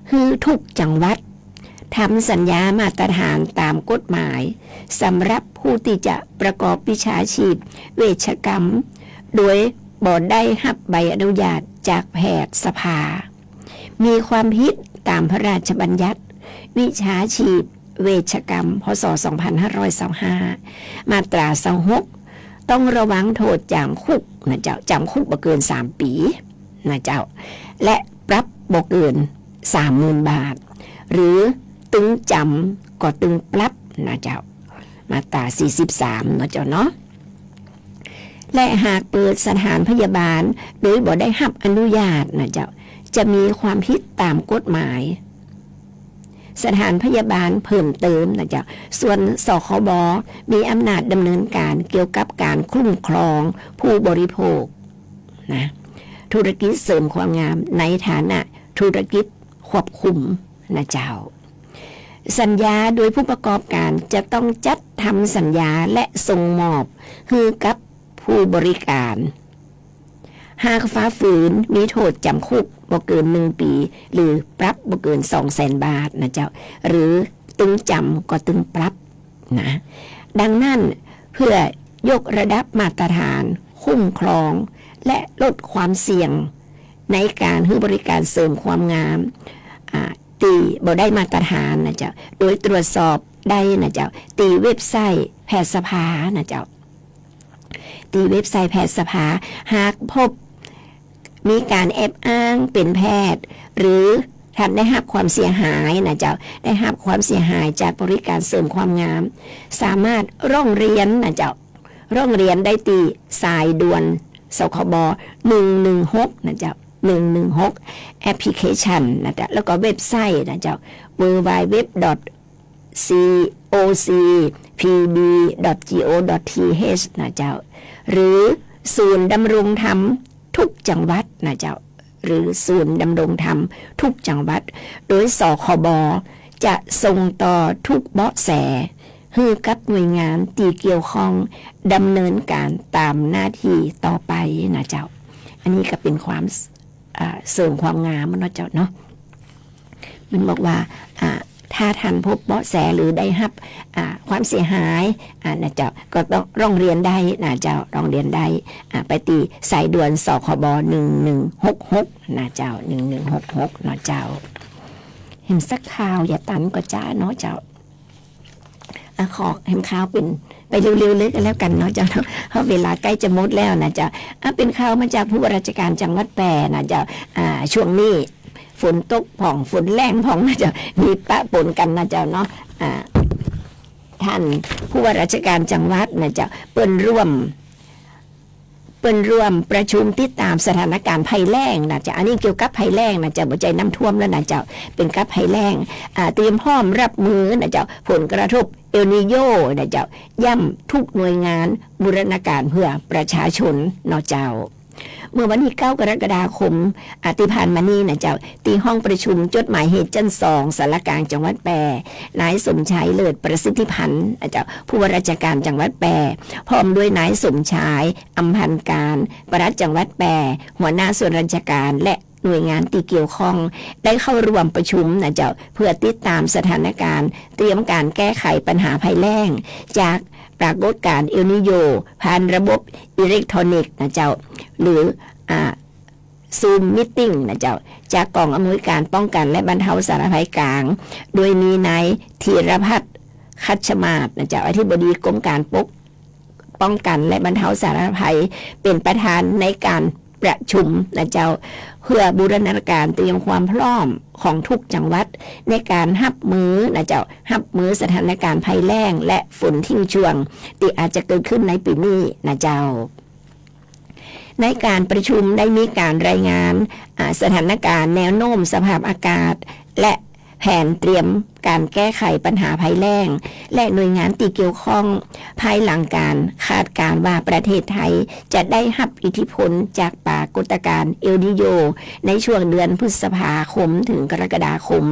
หื้อทุกจังหวัดทำสัญญามาตรฐานต๋ามกฎหมาย สำหรับผู้ตี้จะประกอบวิชาชีพเวชกรรม โดยบ่ได้ฮับใบอนุญาตจากแพทยสภา มีความผิดต๋ามพระราชบัญญัติวิชาชีพเวชกรรม พ.ศ. สองพันห้าร้อยซาวห้า มาตราซาวหก ต้องระวังโทษจ๋ำคุกนะเจ้า จ๋ำคุกบ่เกินสามปี๋นะเจ้า และปรับบ่เกินสามหมื่นบาท หรือตึงจ๋ำก็ตึงปรับนะเจ้า มาตราสี่สิบสามเนาะเจ้าเนาะ และหากเปิดสถานพยาบาลโดยบ่ได้ฮับอนุญาตนะเจ้า จะมีความผิดต๋ามกฎหมายสถานพยาบาลเพิ่มเติมนะเจ้า ส่วน สคบ มีอำนาจดำเนินก๋านเกี่ยวกับก๋านคุ้มครองผู้บริโภคนะ ธุรกิจเสริมความงามในฐานะธุรกิจควบคุมนะเจ้า สัญญาโดยผู้ประกอบก๋านจะต้องจัดทำสัญญาและส่งมอบหื้อกับผู้บริก๋าร หากฝ่าฝืนมีโทษจ๋ำคุกบ่เกินหนึ่งปี๋ หรือปรับบ่เกินสองแสนบาทนะเจ้า หรือตึงจ๋ำก็ตึงปรับนะ ดังนั้นเพื่อยกระดับมาตรฐานคุ้มครอง และลดความเสี่ยงในก๋านหื้อบริก๋ารเสริมความงาม อ่า ตี้บ่ได้มาตรฐานนะเจ้า โดยตรวจสอบได้นะเจ้า ตี้เว็บไซต์แพทยสภานะเจ้า ตี้เว็บไซต์แพทยสภา หากพบมีก๋านแอบอ้างเป๋นแพทย์ หรือท่านได้ฮับความเสียหายนะเจ้า ได้ฮับความเสียหายจากบริก๋ารเสริมความงาม สามารถร้องเรียนนะเจ้า ร้องเรียนได้ตี้สายด่วน สคบ หนึ่งหนึ่งหกนะเจ้า หนึ่งหนึ่งหก แอปพลิเคชันนะเจ้า แล้วก็เว็บไซต์นะเจ้า ดับเบิลยู ดับเบิลยู ดับเบิลยู ดอท ซี โอ ซี พี บี ดอท จี โอ ดอท ที เอช นะเจ้า หรือศูนย์ดำรงธรรมทุกจังหวัดนะเจ้า หรือศูนย์ดำรงธรรมทุกจังหวัด โดย สคบ จะส่งต่อทุกเบาะแสหื้อกับหน่วยงานตี้เกี่ยวข้องดำเนินก๋านต๋ามหน้าตี้ต่อไปนะเจ้า อันนี้ก็เป๋นความ อ่า เสริมความงามเนาะเจ้าเนาะ มันบอกว่า อ่า ถ้าท่านพบเบาะแสหรือได้ฮับ อ่า ความเสียหาย อ่า นะเจ้า ก็ต้องร้องเรียนได้นะเจ้า ร้องเรียนได้ อ่า ไปตี้สายด่วน สคบ หนึ่งหนึ่งหกหก นะเจ้า หนึ่งหนึ่งหกหก นะเจ้า แหมสักข่าว ยะตันก่อจ๊ะเนาะเจ้า อ่ะ ขอแหมข่าวเป๋นไปเร็วๆ เลยก็แล้วกั๋นเนาะเจ้าเนาะ เพราะเวลาใก้จะหมดแล้วนะเจ้า อ่ะ เป๋นข่าวมาจากผู้ว่าราชก๋านจังหวัดแพร่นะเจ้า อ่า ช่วงนี้ฝนตกพ่อง ฝนแล้งพ่องนะเจ้า มีปะปนกั๋นนะเจ้าเนาะ อ่า ท่านผู้ว่าราชการจังหวัดนะเจ้า เปิ้นร่วม เปิ้นร่วมประชุมติดต๋ามสถานการณ์ภัยแล้งนะเจ้า อันนี้เกี่ยวกับภัยแล้งนะเจ้า บ่ใจ้น้ำท่วมแล้วนะเจ้า เป๋นกับภัยแล้ง อ่า เตรียมพร้อมรับมือนะเจ้า ผลกระทบเอลนีโญนะเจ้า ย้ำทุกหน่วยงานบูรณาการเพื่อประชาชนเนาะเจ้า เมื่อวันตี้เก้า กรกฎาคม อ่า ตี้ผ่านมานี้นะเจ้า ตี้ห้องประชุมจดหมายเหตุจั๊นสอง ศาลากลางจังหวัดแป้ นายสมชาย เลิศประสิทธิพันธ์นะเจ้า ผู้ว่าราชการจังหวัดแป้ พร้อมด้วยนายสมชาย อำพันธ์การ ปลัดจังหวัดแป้ หัวหน้าส่วนราชการ และหน่วยงานตี้เกี่ยวข้อง ได้เข้าร่วมประชุมนะเจ้า เพื่อติดต๋ามสถานการณ์ เตรียมการแก้ไขปัญหาภัยแล้ง จากปรากฏการณ์เอลนีโญ ผ่านระบบอิเล็กทรอนิกส์นะเจ้า หรือ อ่า ซูมมีตติ้งนะเจ้า จากกองอำนวยการป้องกันและบรรเทาสาธารณภัยกลาง โดยมีนายธีรพัฒน์ คัชมาศนะเจ้า อธิบดีกรมการปก ป้องกันและบรรเทาสาธารณภัย เป๋นประธานในการประชุมนะเจ้า เพื่อบูรณาการเตรียมความพร้อมของทุกจังหวัด ในการฮับมือนะเจ้า ฮับมือสถานการณ์ภัยแล้งและฝนทิ้งช่วง ตี้อาจจะเกิดขึ้นในปี๋นี้นะเจ้า ในการประชุมได้มีการรายงาน อ่า สถานการณ์แนวโน้มสภาพอากาศ และแผนเตรียมการแก้ไขปัญหาภัยแล้ง และหน่วยงานตี้เกี่ยวข้อง ภายหลังการคาดการณ์ว่าประเทศไทยจะได้ฮับอิทธิพลจากปรากฏการณ์เอลนีโญ ในช่วงเดือนพฤษภาคมถึงกรกฎาคม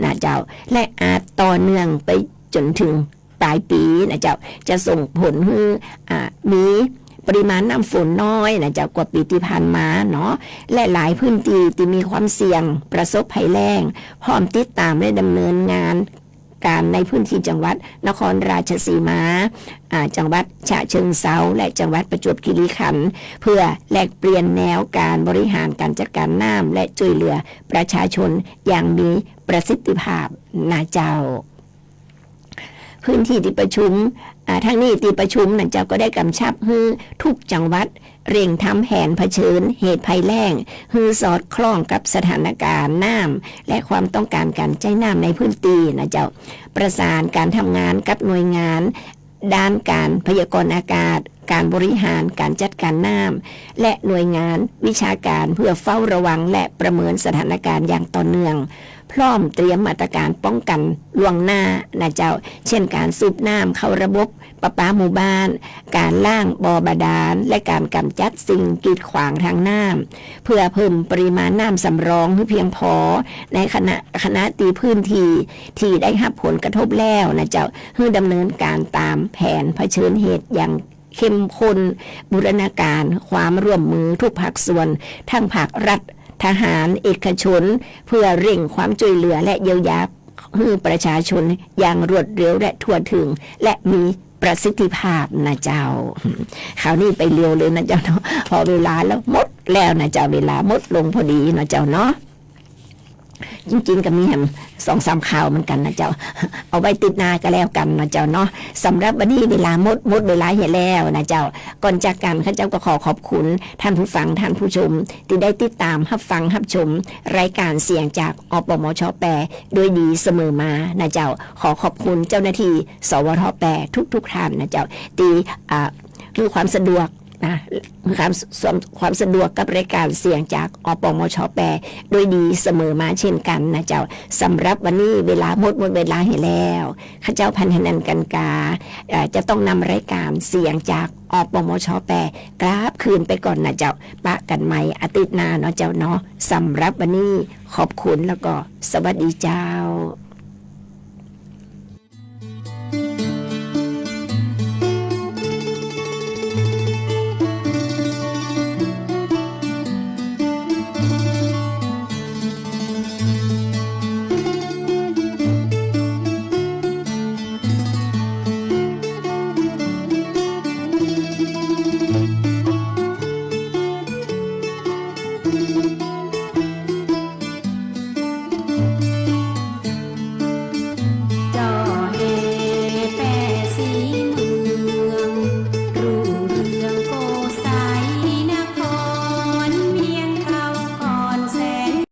นะเจ้า และอาจต่อเนื่องไปจ๋นถึง ปลายปี๋นะเจ้า จะส่งผลหื้อ อ่า มีปริมาณน้ำฝนน้อยนะเจ้า กว่าปี๋ตี้ผ่านมาเนาะ และหลายพื้นตี้ตี้มีความเสี่ยงประสบภัยแล้ง พร้อมติดต๋ามและดำเนินงานการในพื้นตี้จังหวัดนครราชสีมา อ่า จังหวัดฉะเชิงเทรา และจังหวัดประจวบคีรีขันธ์ เพื่อแลกเปลี่ยนแนวการบริหารการจัดการน้ำ และจ้วยเหลือประชาชนอย่างมีประสิทธิภาพนะเจ้า พื้นตี้ตี้ประชุม อ่า ทั้งนี้ตี้ประชุมนะเจ้าก็ได้กำชับหื้อทุกจังหวัดเร่งทำแผนเผชิญเหตุภัยแล้ง หื้อสอดคล้องกับสถานการณ์น้ำ และความต้องการการใจ๊น้ำในพื้นตี้นะเจ้า ประสานการทำงานกับหน่วยงานด้านการพยากรณ์อากาศ การบริหารการจัดการน้ำ และหน่วยงานวิชาการเพื่อเฝ้าระวังและประเมินสถานการณ์อย่างต่อเนื่อง พร้อมเตรียมมาตรการป้องกันล่วงหน้านะเจ้า เช่น การสูบน้ำเข้าระบบประปาหมู่บ้าน การล้างบ่อบาดาล และการกำจัดสิ่งกีดขวางทางน้ำ เพื่อเพิ่มปริมาณน้ำสำรองหื้อเพียงพอ ในขณะ ขณะตี้พื้นตี้ตี้ได้ฮับผลกระทบแล้วนะเจ้า หื้อดำเนินการต๋ามแผนเผชิญเหตุอย่าง เข้มข้น บูรณาการความร่วมมือทุกภาคส่วน ทั้งภาครัฐ ทหาร เอกชน เพื่อเร่งความจ้วยเหลือและเยียวยาหื้อประชาชนอย่างรวดเร็วและทั่วถึง และมีประสิทธิภาพนะเจ้า คราวนี้ไปเร็วเลยนะเจ้าเนาะ พอเวลาแล้วหมดแล้วนะเจ้า เวลาหมดลงพอดีนะเจ้าเนาะ จริงๆ ก็มีแหมสองสามข่าวเหมือนกั๋นนะเจ้า เอาไว้ติดหน้าก็แล้วกั๋นนะเจ้าเนาะ สำหรับวันนี้เวลาหมด หมดเวลาเหียแล้วนะเจ้า ก่อนจากกั๋นข้าเจ้าก็ขอขอบคุณท่านผู้ฟังท่านผู้ชมตี้ได้ติดต๋ามฮับฟังฮับชมรายการเสียงจาก อปมช. แป้ โดยดีเสมอมานะเจ้า ขอขอบคุณเจ้าหน้าตี้ สวท. แป้ ทุกๆ ท่านนะเจ้า ตี้ อ่า หื้อความสะดวก นะ ความ ความ ความสะดวกกับรายการเสียงจาก อปมช. แป้ โดยดีเสมอมาเช่นกั๋นนะเจ้า สำหรับวันนี้เวลาหมด หมดเวลาเหียแล้ว ข้าเจ้าพันธนันท์ กันกา เอ่อ จะต้องนำรายการเสียงจาก อปมช. แป้ กลับคืนไปก่อนนะเจ้า ปะกั๋นใหม่อาทิตย์หน้าเนาะเจ้าเนาะ สำหรับวันนี้ขอบคุณแล้วก็สวัสดีเจ้า